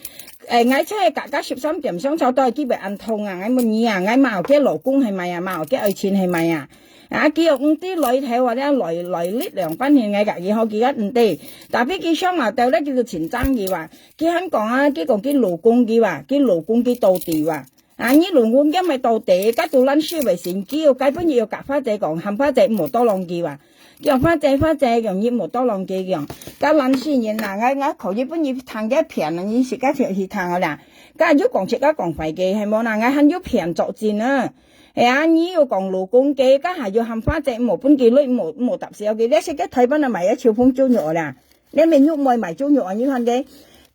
誒，𠊎出去甲个十三點上晝都係佢會恁痛啊！𠊎問你啊，𠊎罵佢老公係咪啊？罵佢愛情係咪啊？啊，佢又毋知來頭啊，了來來力量半天，𠊎甲佢好，佢个毋知。Tapi佢想啊，到了佢就真正佢啊，佢還講啊，佢講佢老公佢啊，佢老公佢到底啊。 啊，你老公佢毋係到底，該都爛死會心機，該本日又甲花姐講，喊花姐毋好多浪佢啊。叫花姐，花姐，用你毋好多浪佢用。該爛死人啊，𠊎，𠊎可以分你聽个片啊，你自家去，去聽好啦。該又講自家講壞个，係無啦？𠊎還有片作證啊。係啊，你又講老公个，該還有喊花姐毋好分佢累，毋好，毋好搭笑佢。這些个台灣啊，買个秋風豬肉啦。 你面肉妹賣豬肉啊，你看个。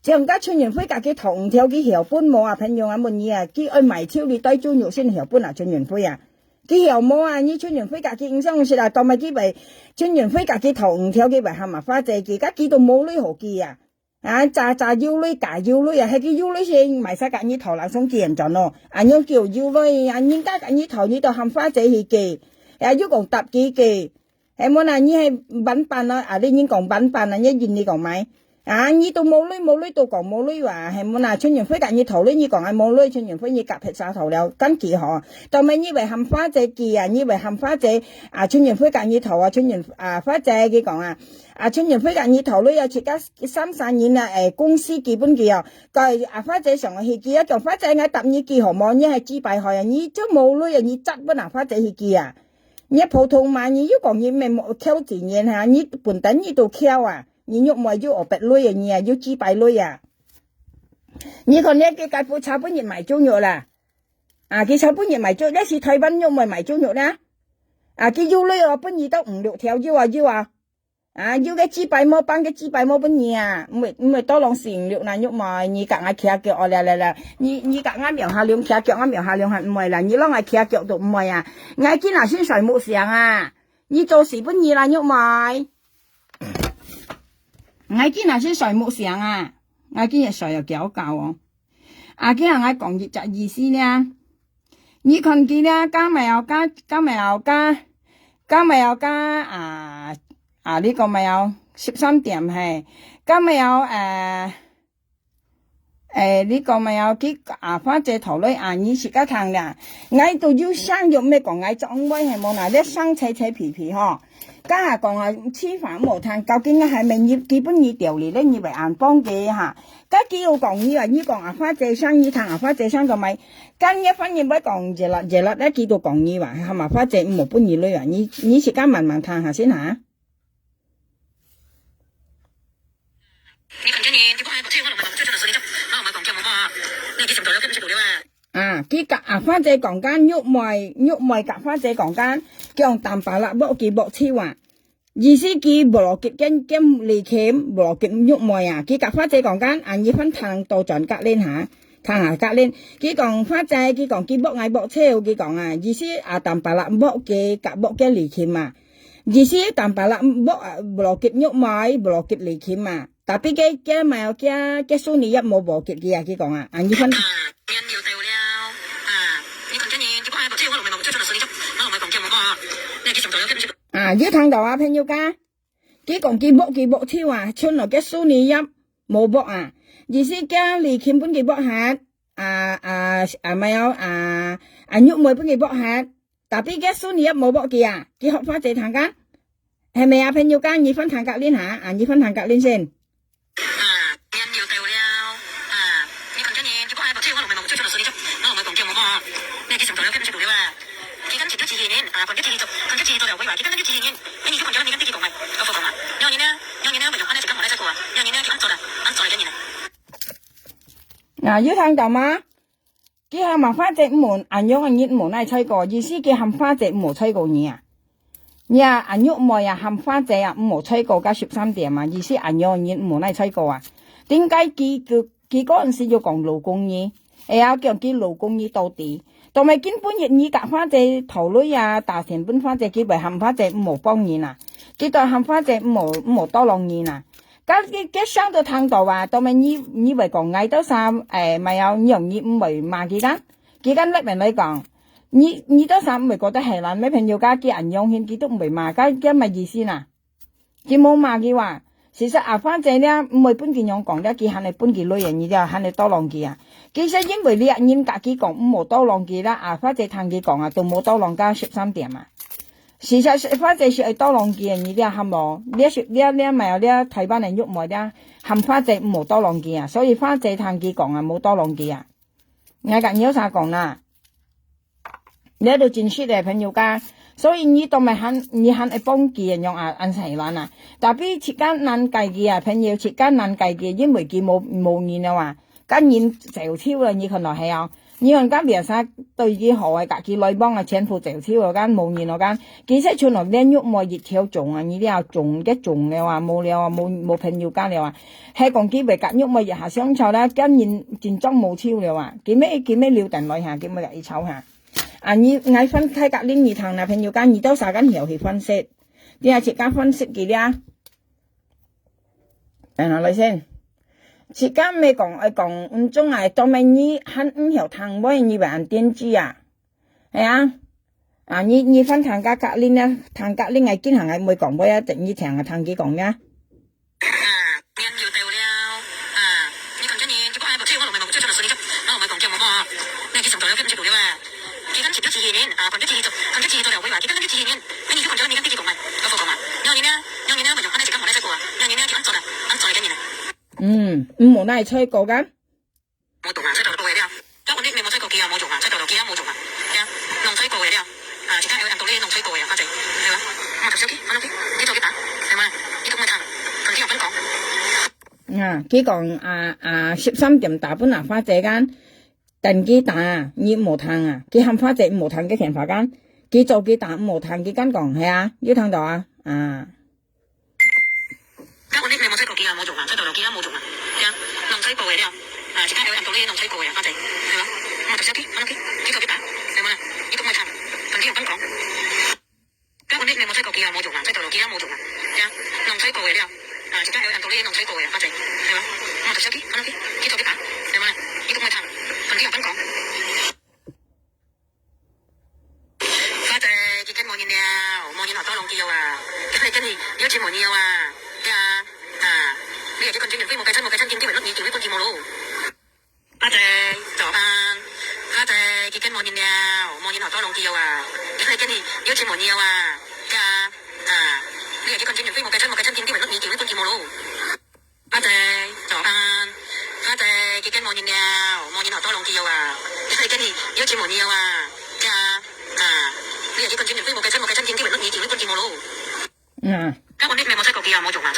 像該陳雲輝家己同條佢曉分無啊，朋友啊，問你啊，佢愛賣手裡帶豬肉先曉分啊，陳雲輝啊。佢曉無啊，你陳雲輝家己毋相識啊，到尾佢會，陳雲輝家己同條佢會喊啊，花姐佢，該佢都無鐳好佢啊。啊，詐詐有鐳，假有鐳啊，係佢有鐳先賣晒甲你頭人送佢人轉咯。啊，樣叫有鐳啊，人家甲你頭，你都喊花姐去个。啊，又講搭佢个。 係無啦，你係板板啊，啊，你人講板板啊，你印尼講買。啊，你都無鐳，無鐳都講無鐳哇，係無啦，陳雲輝甲你頭鐳，你講愛無鐳，陳雲輝你甲撇沙頭了，敢記吼？到尾你會喊花姐記啊，你會喊花姐啊，陳雲輝甲你頭啊，陳雲，啊，花姐佢講啊，啊，陳雲輝甲你頭鐳啊，自家三三年啊，誒，公司寄分佢哦，該啊，花姐想去寄啊，講花姐，𠊎搭你寄好無？你係幾擺害啊？你就無鐳啊，你扎分啊，花姐去寄啊。 你普通話，你又講你毋係無挑自然哈，你本等你都挑啊，你肉妹又學別類啊，你啊又幾擺類啊。你看你个該部差不多賣豬肉啦，啊，佢差不多賣豬，這是台灣肉妹賣豬肉啦，啊，佢有類哦，分你到五六條有啊有啊。啊，有个雞排無，半个雞排無分你啊，毋會，毋會多浪性慾啦，玉妹，你甲𠊎企腳哦，來來來，你，你甲𠊎廟下龍企腳，𠊎廟下龍還毋會啦，你摎𠊎企腳都毋會啊，𠊎今日先睡目醒啊，你做事分你啦，玉妹，𠊎今日先睡目醒啊，𠊎今日睡了幾覺哦。 啊，今日𠊎講一隻意思呢。你看佢呢，今日有加，今日有加，今日有加，啊，啊，你講乜有十三點嘿，今日有，誒，誒，你講乜有幾，啊，花姐頭來啊，你自家聽啦。𠊎都有聲又毋係講𠊎做毋會係無啦，你聲吹吹皮皮吼。 家下講啊，此話毋好聽，究竟𠊎還問你基本你條理咧，你會恁幫佢哈？該佢有講你啊，你講啊，花姐聲，你聽啊，花姐聲做麼？該你反應會講熱辣熱辣咧，佢都講你哇，係嘛？花姐毋好分你累啊，你，你自家慢慢聽下先哈。你看見你，你不還不聽我摎𠊎講，就真的是你就，那我們講聽我話，你已經想到了，跟你去讀了啊。 啊，佢甲阿花姐講間，玉妹，玉妹甲花姐講間，講淡白啦，剝佢剝手啊。意思佢無落結跟，跟李琴，無落結玉妹啊。佢甲花姐講間，啊，你分聽到轉格輪下，聽下格輪。佢講花姐，佢講佢剝𠊎剝手，佢講啊，意思啊，淡白啦，剝佢甲剝跟李琴啊。意思淡白啦，剝啊，無落結玉妹，無落結李琴啊。 Tapi佢，佢乜有，佢，佢手裡也無無結佢啊，佢講啊，啊，你看。啊，你有得了，啊，你看今日，你看，不只有我摎𠊎講，就真的是你就，那我們講聽我話，你去想到了，跟你去。啊，有聽到啊，朋友家，佢講佢剝，佢剝手啊，伸落佢手裡也無剝啊，意思佢李琴分佢剝下，啊，啊，啊，乜有，啊，啊，玉妹分佢剝下， Tapi佢手裡也無剝佢啊，佢學花姐聽間。係咪啊，朋友家，你分聽格輪下，啊，你分聽格輪先。啊，你有得了，啊，你看今日，你不還不聽我摎𠊎講，就真的是你就，那我們講聽我話，你去想到了，跟你去讀了啊。佢跟前頭幾年，啊，看佢去做，看佢去做了，我以為佢跟佢去年，哎，你就看見你跟佢講啊，我講啊，你看你呢，你看你呢，沒有，恁樣就跟我來再過啊，你看你呢，佢恁做的，恁做的跟你呢。啊，有聽到嗎？ 佢喊阿花姐毋好，恁樣个人毋好來再過，意思佢喊花姐毋好再過你啊。你啊，阿玉妹啊，喊花姐啊，毋好再過甲十三點啊，意思恁樣个人毋好來再過啊。點解佢，佢，佢嗰陣時就講老公呢？哎呀，講佢老公呢到底。當然今晡日你甲花姐討論啊，打電分花姐，佢會喊花姐毋好幫人啊。佢都喊花姐毋好，毋好多浪人啊。 該，該，該聲都聽到啊，當然你，你會講𠊎兜儕，誒，乜有，你用你毋會罵佢間，佢間入面來講，你，你兜儕毋會覺得係啦，乜朋友家佢恁樣形，佢都毋會罵，該，該麼意思呐？佢無罵佢哇。事實阿花姐呢，毋會分佢樣講了，佢還係分佢累啊，你了還係多浪佢啊。其實因為你人家佢講毋好多浪佢啦，阿花姐聽佢講啊，都無多浪到十三點啊。 事實上，花姐係愛多浪佢个，你了喊無？這係，這，這麼个，這台灣个玉妹了，喊花姐毋好多浪佢啊，所以花姐聽佢講啊，無多浪佢啊。𠊎甲你有啥講啦？這都真實个朋友家，所以你都毋係喊，你喊會幫佢个樣啊，恁細卵啊。Tapi自家難解決啊，朋友自家難解決，因為佢無，無人了啊。 甲人走手了，你看到係哦。你看甲別儕對佢好个，甲佢來往个，全部走手了，甲無人了，甲其實像到連玉妹一條種啊，你了種个種了啊，無了啊，無，無朋友甲了啊。係講佢會甲玉妹一下相吵啦，甲人真正無手了啊。佢乜，佢乜留等來下，佢乜甲佢吵下。啊，你，𠊎分開甲恁你聽啦，朋友甲你到啥間曉去分析，你也自家分析佢了。 等下來先。自家毋係講，愛講，毋中啊，當面你還毋曉聽話，你會恁癲豬啊？係啊？啊，你，你翻聽甲格林啊，聽甲林个，今行个毋會講話啊，等你聽啊，聽佢講呀。啊，你有得了。啊，你講真个，你不還不聽我摎𠊎講，就真个是你就，那我們講叫麼个啊？你去想到了，跟你去讀了啊。 佢跟前頭幾年，啊，跟佢去做，跟佢去做了，我以為佢跟佢去年，哎，你就看到你跟佢講嘛，都不講嘛。然後你呢，然後你呢，沒有，那就跟我來再過啊。然後你呢，就恁做了，恁做了跟你呢。嗯，毋好拿來再過个。無懂啊，再到都會了。要我你沒有再過，佢也無用啊，再到了，佢也無用啊。呀，弄再過會了。啊，其他有人都弄再過會啊，反正，對吧？我讀書去，反正去，你做去打，對嗎？你都沒談，跟佢有分講。啊，佢講啊啊，十三點打分啊，花姐間。 等佢打啊，你毋好聽啊，佢喊花姐毋好聽个電話間，佢做佢打毋好聽，佢間講，係啊，有聽到啊？啊。了，啊，自家愛按到你弄水果个，阿姐，係嘛？莫做小氣，安到去，去做去吧，係嘛？你都莫聽，反正有分講。該問題你莫再過去啊，無用啊，再做落去啊，無用啊，呀，弄水果个了，啊，自家愛按到你弄水果个，阿姐，係嘛？莫做小氣，安到去，去做去吧，係嘛？你都莫聽，反正有分講。 花姐，佢間無人了，無人好多弄佢了啊！佢係跟你有錢無人了啊？對啊，啊，你也去看陳元輝，無該趁，無該趁，今天問你，今日分佢無咯。花姐，早安。花姐，佢間無人了，無人好多弄佢了啊！佢係跟你有錢無人了啊？對啊，啊，你也去看陳元輝，無該趁，無該趁，今天問你，今日分佢無咯。 花姐，早安。花姐，佢間無人了，無人好多弄佢了啊！佢係跟你有錢無人了啊？對啊，啊，你也去看陳元輝，無該趁，無該趁，今日問你，今日分佢無咯。嗯。該問題你莫再過去啊，無用啊。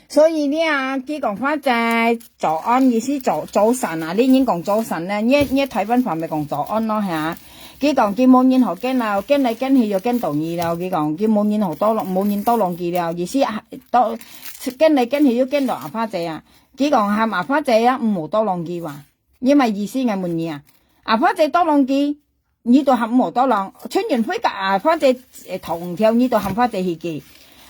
所以呢，佢講花姐早安，意思早，早晨啊，你人講早晨呢，你，你台灣話咪講早安咯，係啊。佢講佢無人好跟啊，跟來跟去又跟到你了。佢講佢無人好多弄，無人多弄佢了，意思啊，到 跟來跟去又跟到阿花姐啊。佢講喊阿花姐啊，毋好多弄佢哇。你麼意思？𠊎問你啊，阿花姐多弄佢，你都喊毋好多弄。陳元輝佮阿花姐，呃，同條，你都喊花姐去佢。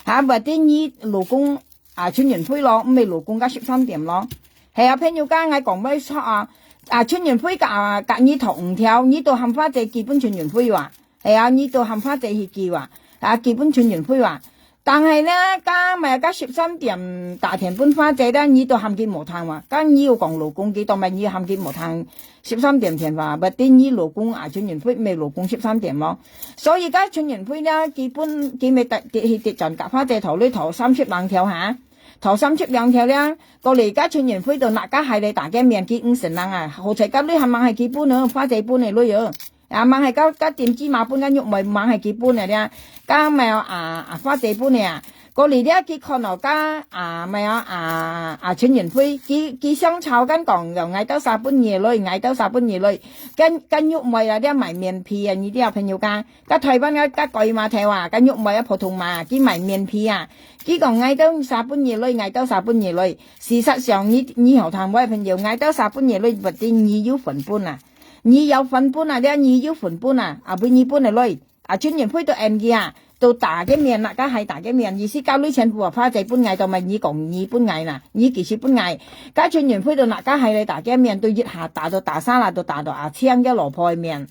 哈，berarti你老公啊，陳元輝咯，毋係老公佮十三點咯。係啊，朋友家，𠊎講毋會錯啊。啊，陳元輝佮，啊，佮你同條，你都喊花姐寄分陳元輝哇。係啊，你都喊花姐去寄哇。啊，寄分陳元輝哇。 但係呢，該麼个十三點打電分花姐呢，你都喊佢無聽哇。該你有講老公，佢當然你喊佢無聽十三點電話，berarti你老公啊，陳元輝毋係老公十三點咯。所以該陳元輝呢，佢分，佢乜得，佢去得轉佮花姐討論討三十零條哈，討三十零條呢，過來該陳元輝就拿該海來打見面，佢毋承認啊，好彩該鐳還吂係佢分哦，花姐分个鐳哦。 啊，吂係該，該點雞嫲分該玉妹，吂係佢分个咧，該麼个啊，啊，花姐分个啊。過來咧，佢看到該，啊，麼个啊，啊，陳元輝，佢，佢想吵，跟講，有𠊎兜儕分你个鐳，𠊎兜儕分你个鐳。跟，跟玉妹啊，咧賣面皮啊，你兜朋友家，該台灣个，該改碼頭啊，該玉妹啊，普通碼，佢賣面皮啊。佢講，𠊎兜儕分你个鐳，𠊎兜儕分你个鐳。事實上，你，你好聽無，朋友，𠊎兜儕分你个鐳，berarti你有份分啊。 你有份分啊，這你有份分啊，啊，分你分个鐳。啊，陳元輝都恁樣啊，都打見面啦，該還打見面，意思該鐳全部啊，花姐分𠊎，都毋係你講你分𠊎啦，你其實分𠊎。該陳元輝都拿該還來打見面，都一下打到打沙啦，都打到阿青个老婆个面。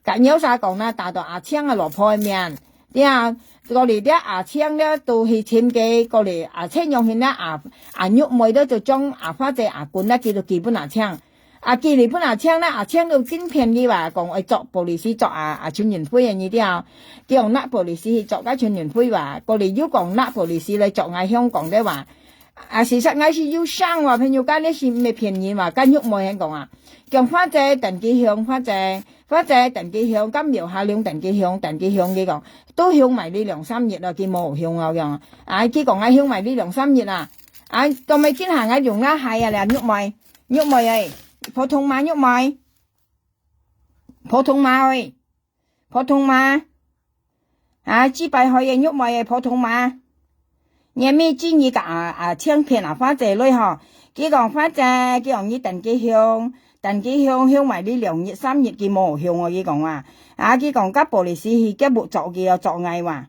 該有儕講啦，打到阿青个老婆个面。對啊，過來這阿青咧，都去尋佢，過來阿青用心咧，啊，啊，玉妹咧，就將阿花姐阿君咧，佢都寄分阿青。 啊，寄來分阿青啦，阿青都真便宜哇，講愛捉police捉啊，啊，陳元輝个你兜，佢講拿police去捉該陳元輝哇，過來又講拿police來捉𠊎香港个哇。啊，事實𠊎係有聲哇，朋友家，你係毋係騙人哇，該玉妹恁講啊，講花姐等佢香，花姐，花姐等佢香，今廟下龍等佢香，等佢香，佢講，都香埋你兩三日咯，佢無香啊，佢講，啊，佢講𠊎香埋你兩三日啊，啊，到尾今下𠊎用啊害啊，這玉妹。 玉妹欸，普通碼玉妹，普通碼欸，普通碼，啊，幾百歲个玉妹欸，普通碼。若姆知你佮啊，啊，請騙啊花姐來吼，佢講花姐，佢講你等佢香，等佢香，香埋你兩日三日，佢無香哦，佢講啊，啊，佢講該police去佢屋捉佢哦，捉𠊎哇。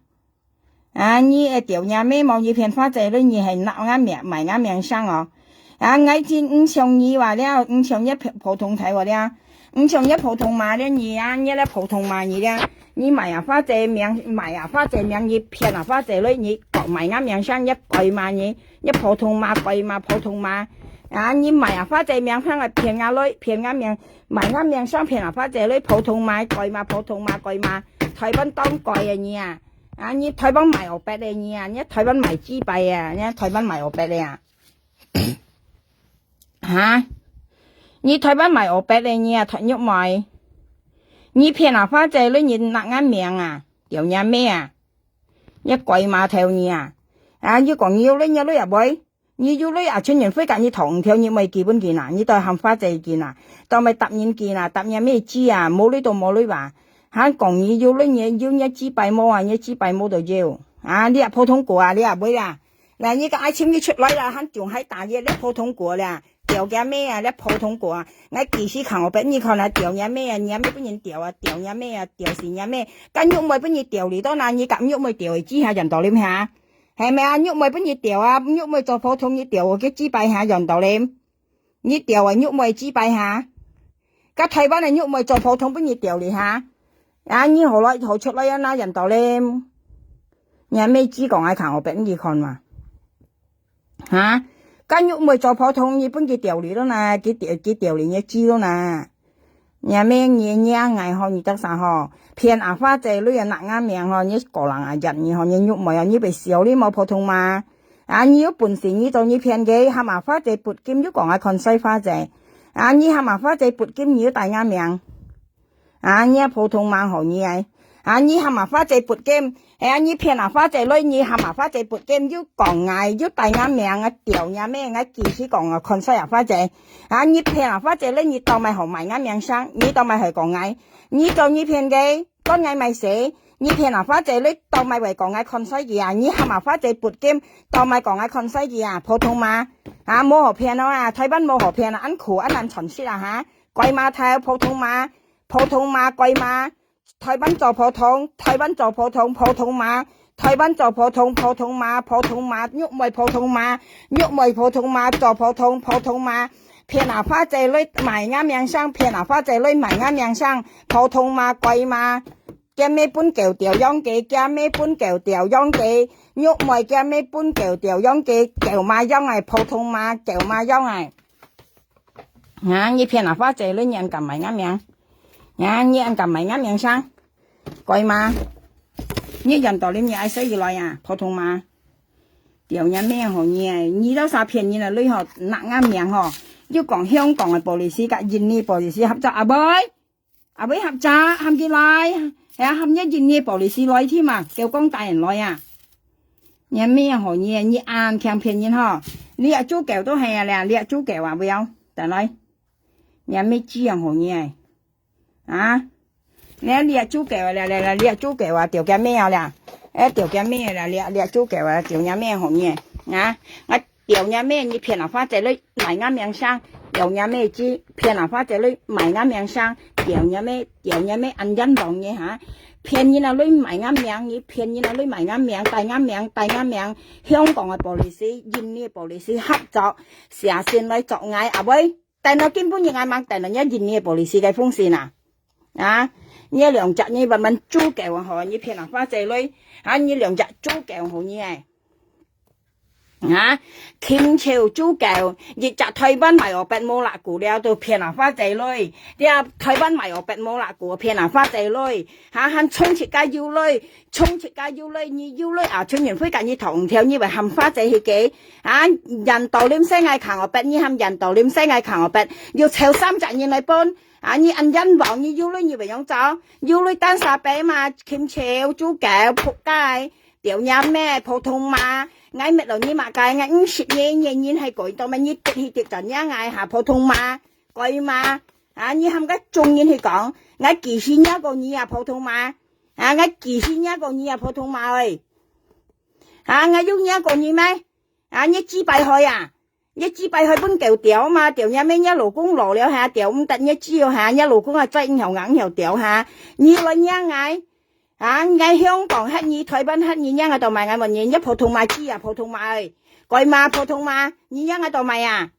啊，你會丟若姆無？你騙花姐鐳，你係拿𠊎命，賣𠊎命相哦。啊，𠊎真毋像你話了，毋像一普，普通頭話了，毋像一普通碼了，你啊，你了普通碼你了，你賣啊花姐命，賣啊花姐命，你騙啊花姐鐳，你賣𠊎命相，你改碼你，你普通碼改碼普通碼。啊，你賣啊花姐命，反而騙𠊎鐳，騙𠊎命，賣𠊎命相，騙啊花姐鐳，普通碼改碼普通碼改碼，台灣當改啊你啊！ 啊，你台灣賣烏白个你啊，你台灣賣雞排啊，你台灣賣烏白个啊。哈？你台灣賣烏白个你啊，台玉妹。你騙啊花姐鐳，你拿𠊎命啊，丟若姆啊。你鬼碼頭你啊。啊，你講你有鐳，你鐳也無。 你有鐳啊，陳元輝佮你討五條，你毋愛寄分佢啊，你都喊花姐寄啊，都毋愛答應佢啊，答應若姆知啊，無鐳都無鐳啊。還講你有鐳，你有你雞排無啊，你雞排無都有。啊，你啊普通過啊，你啊毋會啊。來，你个愛情你出來啦，還仲還打你，你普通過啦。調厥姆啊，這普通過啊，𠊎幾時看過分你看啊，調若姆啊，若姆分人調啊，調若姆啊，調死若姆，該玉妹分你調哩到哪，你甲玉妹調个之下，楊道林哈，係咪啊？玉妹分你調啊，玉妹做普通，你調个幾擺下，楊道林。 你調个玉妹幾擺下？該台灣个玉妹做普通分你調哩下？啊，你好來好出來啊，那楊道林。你還沒知講愛看，我分你看嘛。哈？該玉妹做普通，你分佢調哩了呢，佢調，佢調哩你知了呢。你還沒你你愛吼，你得啥吼？騙阿花姐，你也拿𠊎名吼，你個人啊，入你吼，你玉妹啊，你會笑你無普通嘛？ 啊，你有本事你做你騙个，喊阿花姐撥金又講愛看衰花姐。啊，你喊阿花姐撥金，你又帶𠊎名。啊，你普通嘛好你哎。啊，你喊阿花姐撥金，哎呀，你騙阿花姐來，你喊阿花姐撥金，又講𠊎，又帶𠊎名，啊，調若姆，𠊎幾時講啊，看衰阿花姐。啊，你騙阿花姐來，你當咪好賣𠊎名聲，你當咪係講𠊎，你做你騙个。 當𠊎賣死，你騙阿花姐，你當咪會講𠊎看衰佢啊？你喊阿花姐撥金，當咪講𠊎看衰佢啊？普通嘛？啊，無好騙哦啊，台灣無好騙啊，恁苦恁難賺食啊哈！鬼嘛頭，普通嘛？普通嘛，鬼嘛？台灣做普通，台灣做普通，普通嘛？台灣做普通，普通嘛？普通嘛？玉妹普通嘛？玉妹普通嘛？做普通，普通嘛？騙阿花姐，你賣𠊎名聲，騙阿花姐，你賣𠊎名聲，普通嘛？鬼嘛？ 厥姆分狗調養个，厥姆分狗調養个，玉妹厥姆分狗調養个，狗嘛養哎，普通嘛，狗嘛養哎。啊，你騙阿花姐，你恁敢賣𠊎名？啊，你恁敢賣𠊎名聲？該嘛？你楊道林你愛死佢來啊，普通嘛？調若姆好你哎，你到啥騙人啊？你吼，拿𠊎名吼，又講香港个police甲印尼police合作啊，喂！ 阿妹合作，喊佢來，係啊，喊若印尼police來添啊，叫講大人來啊。你乜好你，你恁強騙人吼，你也豬狗都係啊咧，你也豬狗啊，不要，等來，你乜知樣好你哎，啊，你你也豬狗啊，咧咧咧，你也豬狗啊，調厥姆啊咧，哎，調厥姆啊咧，你你也豬狗啊，調若姆好你啊，啊，我 調若姆，你騙阿花姐，你賣𠊎名聲，調若姆知，騙阿花姐，你賣𠊎名聲，調若姆，調若姆，恁冤枉你哈！騙人啊，你賣𠊎名，你騙人啊，你賣𠊎名，帶𠊎名，帶𠊎名，香港个police，印尼个police合作，寫信來捉𠊎，阿妹，等到今晡日𠊎吂等到若印尼个police个風信啊！啊，你兩隻你慢慢豬狗好，你騙阿花姐，你，啊，你兩隻豬狗好你哎！ 啊，禽獸豬狗，一隻台灣賣烏白無罅久了，都騙阿花姐來。這台灣賣烏白無罅久，騙阿花姐來。哈，還衝自家有來，衝自家有來，你有來啊，陳雲輝甲你同條，你會喊花姐去个。啊，楊道林使𠊎扛烏白，你喊楊道林使𠊎扛烏白，又湊三隻人來分。啊，你恁冤枉，你有來你會用走，有來單沙北嘛，禽獸豬狗，仆街。 調若姆，普通嘛，𠊎搣到你麼个，𠊎毋識你，你人係鬼到咩？你跌去跌轉若𠊎下普通嘛，鬼嘛，啊，你喊个眾人去講，𠊎幾時惹過你啊，普通嘛，啊，𠊎幾時惹過你啊，普通嘛喂，啊，𠊎有惹過你咩？啊，你幾擺害啊？ 你幾擺害分狗調嘛，調若姆若老公老了哈，調毋得若豬哦哈，若老公啊再毋曉硬曉調哈，你來惹𠊎，啊，𠊎香港核你，台灣核你，惹𠊎到麼个，𠊎問你，你普通嘛知啊，普通嘛哎，該嘛普通嘛，你惹𠊎到麼个啊？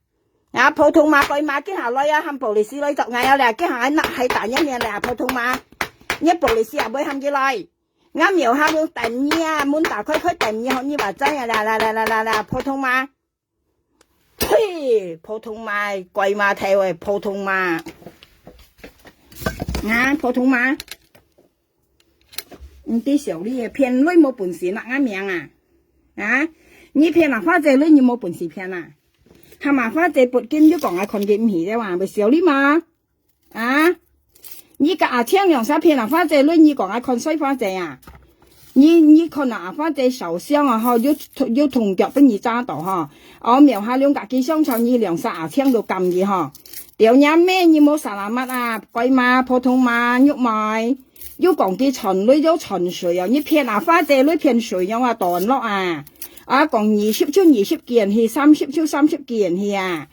啊，普通嘛，該嘛，今下來啊，喊police來捉𠊎啊咧，今下𠊎拿海打若面咧，普通嘛，你police啊，會喊佢來，𠊎廟下面等你啊，門打開開等你，好，你話知啊，啦啦啦啦啦啦，普通嘛。 呸！普通嘛，該嘛頭个普通嘛。啊，普通嘛。毋知笑你个，騙你無本事拿𠊎命啊！啊，你騙阿花姐，你你無本事騙啊！喊阿花姐撥金，你講𠊎看佢毋起个話，會笑你嘛？ 啊？你甲阿青兩儕騙阿花姐，你你講愛看衰花姐啊？你你看啊阿花姐受傷啊吼，有有痛腳分你扎到吼，哦，廟下兩家己相吵，你兩儕阿青都甘佢吼。調若姆你無salamat啊，該嘛，普通嘛，玉妹，又講佢賺鐳又賺水哦，你騙阿花姐，你騙水樣啊，斷落啊！啊，講二十就二十件去，三十就三十件去啊！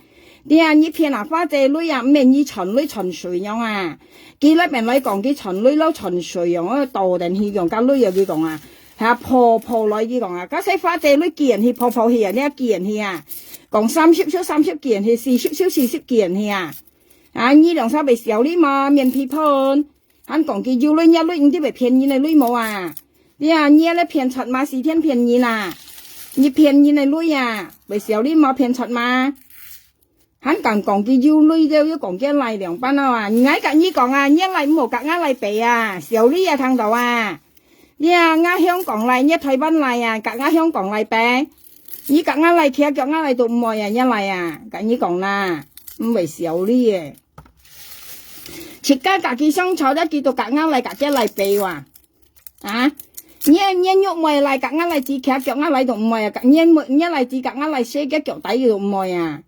對啊，你騙阿花姐鐳啊，毋係你賺鐳賺水樣啊。佢來邊來講，佢賺鐳摎賺水樣，哦，到等去講，甲鐳啊，佢講啊，係啊，婆婆來佢講啊，甲細花姐鐳寄人去，婆婆去啊，你寄人去啊。講三十就三十寄人去，四十就四十寄人去啊。啊，你兩儕會笑你嘛，面皮疱，還講佢有鐳，若鐳，你知會騙人个鐳無啊？你啊，你啊，來騙賊嘛，四天騙人啊！你騙人个鐳啊，會笑你嘛，騙賊嘛？ 還敢講佢有鐳了，又講佢倈兩班啊！𠊎甲你講啊，你倈毋好甲𠊎倈比啊，小李啊，聽到啊！你啊，𠊎香港倈，你台灣倈啊，甲𠊎香港倈比，你甲𠊎倈企腳，𠊎倈都毋愛啊，你倈啊，甲你講啦，毋會小李个。自家家己相吵，你佢都甲𠊎倈甲佢倈比哇！啊！你你玉妹倈甲𠊎倈子企腳，𠊎倈都毋愛啊，甲你你倈子甲𠊎倈洗个腳底都毋愛啊！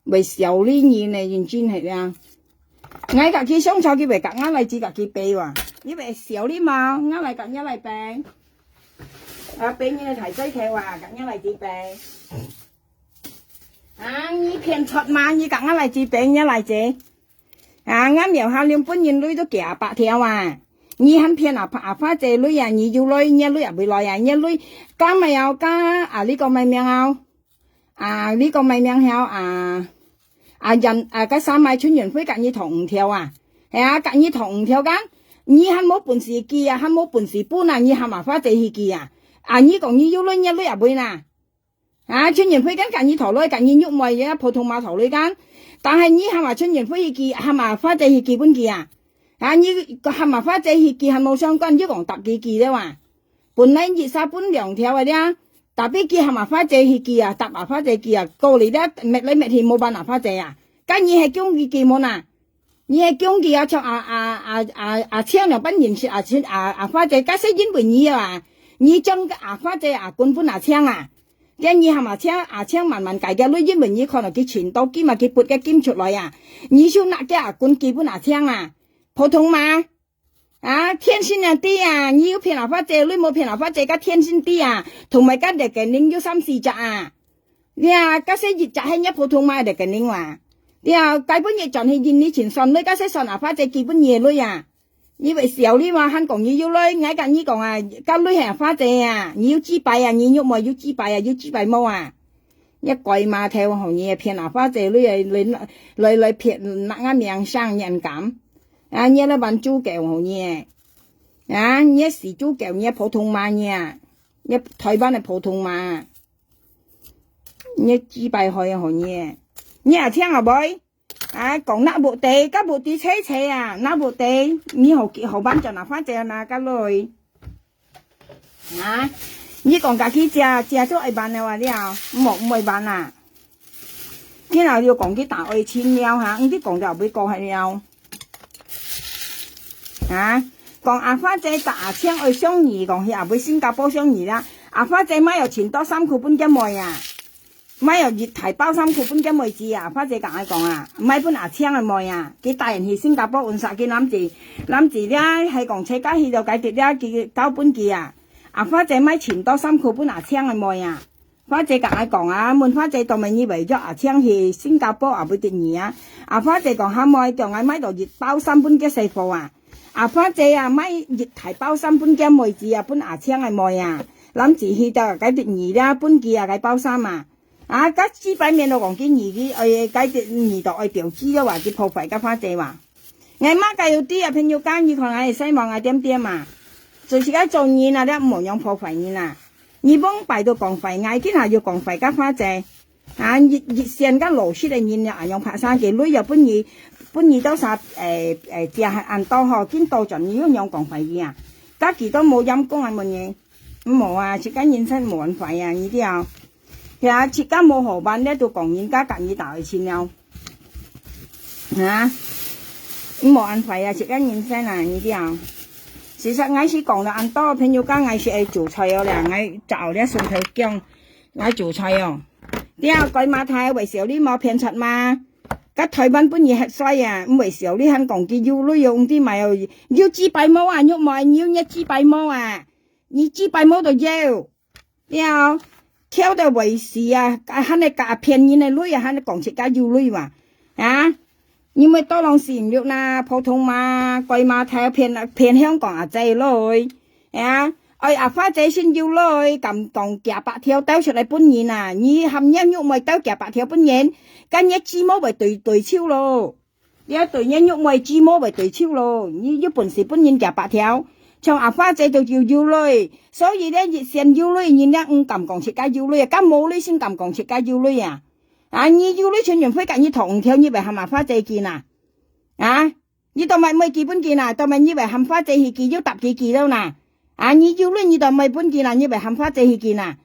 會笑你人呢，認真係啊。𠊎甲佢相吵，佢會甲𠊎倈子甲佢比哇。你會笑你嘛？𠊎倈甲你倈比。啊，比你个大細頭啊，甲你倈子比。啊，你騙賊嘛？你甲𠊎倈子比，你倈子。啊，𠊎廟下兩本人鐳都幾百條啊！你還騙阿阿花姐鐳啊？你有鐳，你鐳也會來啊？你鐳，加埋啊，加啊，你講麼名啊？ 啊，你講麼名曉啊？啊，人啊，該三妹陳雲輝甲你討五條啊？係啊，甲你討五條間，你還無本事寄啊，還無本事分啊，你喊阿花姐去寄啊？啊，你講你有鐳，你鐳也會啦？啊，陳雲輝間甲你討來，甲你玉妹啊，普通話討來間，但係你喊阿陳雲輝去寄，喊阿花姐去寄分佢啊？啊，你喊阿花姐去寄還無相干，你講搭佢寄了啊？ 本來一儕分兩條个了，tapi佢喊阿花姐去寄啊，搭阿花姐寄啊，過來了，搣來搣去無辦阿花姐啊。該你係供佢寄無啊？你係供佢啊，像阿阿阿阿阿青兩班認識阿青阿阿花姐，該係因為你啊，你將个阿花姐阿君分阿青啊。該你喊阿青阿青慢慢改个，因為你看到佢尋到金啊，佢拔个金出來啊，你就拿个阿君寄分阿青啊，普通嘛？ 啊，天線啊，知啊，你有騙阿花姐，你無騙阿花姐，甲天線知啊，同埋甲rekening有三四隻啊。你啊，甲係一隻係若普通嘛rekening哇。你啊，該本月轉去印尼錢算，你甲係算阿花姐寄分你个鐳啊。你會笑你嘛，還講你有鐳，𠊎甲你講啊，甲鐳係阿花姐啊，你有幾擺啊，你有無有幾擺啊，有幾擺無啊？你該嘛頭吼，你騙阿花姐，你來來來騙，拿𠊎名聲，你敢？ 啊，你來扮豬狗吼你，啊，你死豬狗，你普通話你，你台灣个普通話，你幾擺害吼你，你也聽啊會？啊，講那無地，甲無地車車啊，那無地，你好好辦轉啊，反正那个來。 啊，你講家己食，食做愛辦了啊了，莫毋愛辦啊。你若有講佢打愛情了哈，毋知講到尾講係了。啊，講阿花姐搭阿青愛相遇，講去阿尾新加坡相遇啦。阿花姐買有錢多衫褲分佢妹啊。 買有一大包衫褲分佢妹子啊，花姐甲𠊎講啊，買分阿青个妹啊，佢帶人去新加坡運煞，佢攬住攬住了，係講車架去到該地了，佢交分佢啊。阿花姐買盡多衫褲分阿青个妹啊。花姐甲𠊎講啊，問花姐到尾你會約阿青去新加坡啊，會得你啊。阿花姐講，下妹叫𠊎買到一包衫分佢洗貨啊。阿花姐啊，買一大包衫分佢妹子啊，分阿青个妹啊，攬住去到該地你了，分佢啊，該包衫啊。 啊，甲幾擺面都講佢二佢，愛該隻二到愛掉機了哇，佢破壞甲花姐哇。𠊎嘛該有知啊，朋友講，你看𠊎个細網啊，點點啊。就是該做人啊，你毋好樣破壞人啊。你往擺都講壞𠊎，今下又講壞甲花姐。啊，一一線甲老實个人了，啊，樣拍生个，鐳又分你分你到啥，誒誒，食還恁多吼，緊倒轉，你又樣講壞佢啊？家己都無陰功啊，問你。 毋好啊，自家人生無恁壞啊，你知啊？係啊，自家無好辦，你都講人家甲你打愛情了。啊？毋好恁壞啊，自家人生啊，你知啊？事實𠊎是講了恁多，朋友講𠊎是愛煮菜哦了，𠊎找了手頭薑，𠊎煮菜哦。對啊，該馬太會笑你無騙出嘛？甲台灣分你核衰啊，毋會笑你還講佢有鐳用的買哦，有幾百毛啊，肉買有一幾百毛啊。 你幾百毛都有。了，跳到會死啊，還係騙人个鐳啊，還係講自家有鐳嘛？啊？你乜多人死毋肉啦，普通嘛，該嘛頭騙，騙香港阿姐鐳。啊？愛阿花姐先有鐳，敢講幾百條兜出來分人啊？你含你玉妹兜幾百條分人，該你姊妹會對，對手咯。 你愛對你玉妹姊妹會對手咯，你有本事分人幾百條，像阿花姐就有有鐳，所以呢，一線有鐳，人家毋敢講自家有鐳啊，敢無鐳先敢講自家有鐳啊？啊，你有鐳陳永輝甲你討五條，你會喊阿花姐見啊？啊，你當買妹基本見啊，當買你會喊花姐去見，有搭佢見了呐？啊，你有鐳你當買本見啊，你會喊花姐去見啊？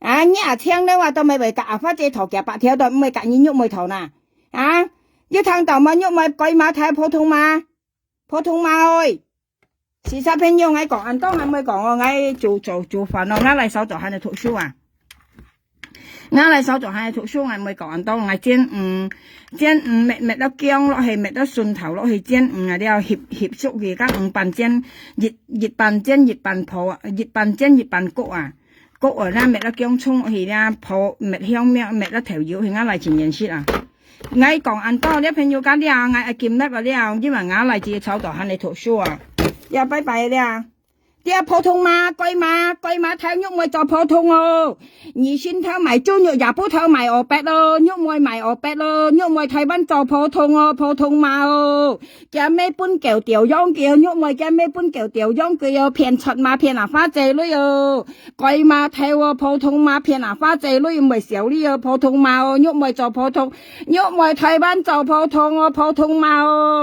啊，你阿青了啊，都毋會甲阿花姐討幾百條，都毋會甲你玉妹討呐。啊，有聽到無？玉妹該嘛頭普通嘛？普通嘛？Oi，四十朋友，𠊎講恁多，𠊎毋會講哦，𠊎做，做，做飯哦，𠊎來燒早餐个讀書啊。𠊎來燒早餐个讀書，𠊎毋會講恁多，𠊎煎魚，煎魚搣，搣到薑落去，搣到蒜頭落去，煎魚啊了，熻，熻熟佢，甲魚粄煎，一，一粄煎一粄烰啊，一粄煎一粄焗啊。 各位啦，搣粒薑蔥去啦，泡，搣香苗，搣粒豆油去，𠊎來真現實啊。𠊎講恁多，這朋友講了，𠊎愛金粒啊了，因為𠊎來自己炒到還來讀書啊。呀，拜拜了。這普通嘛，該嘛，該嘛，太玉妹做普通哦。你先頭賣豬肉，也不頭賣河北咯，玉妹賣河北咯，玉妹台灣做普通哦，普通嘛哦。 佢乜分狗屌養佢，玉妹佢乜分狗屌養佢哦，騙出嘛騙啊花姐鐳哦，該嘛頭哦，普通嘛騙啊花姐鐳，毋會笑你哦，普通嘛哦，玉妹做普通，玉妹台灣做普通哦，普通嘛哦。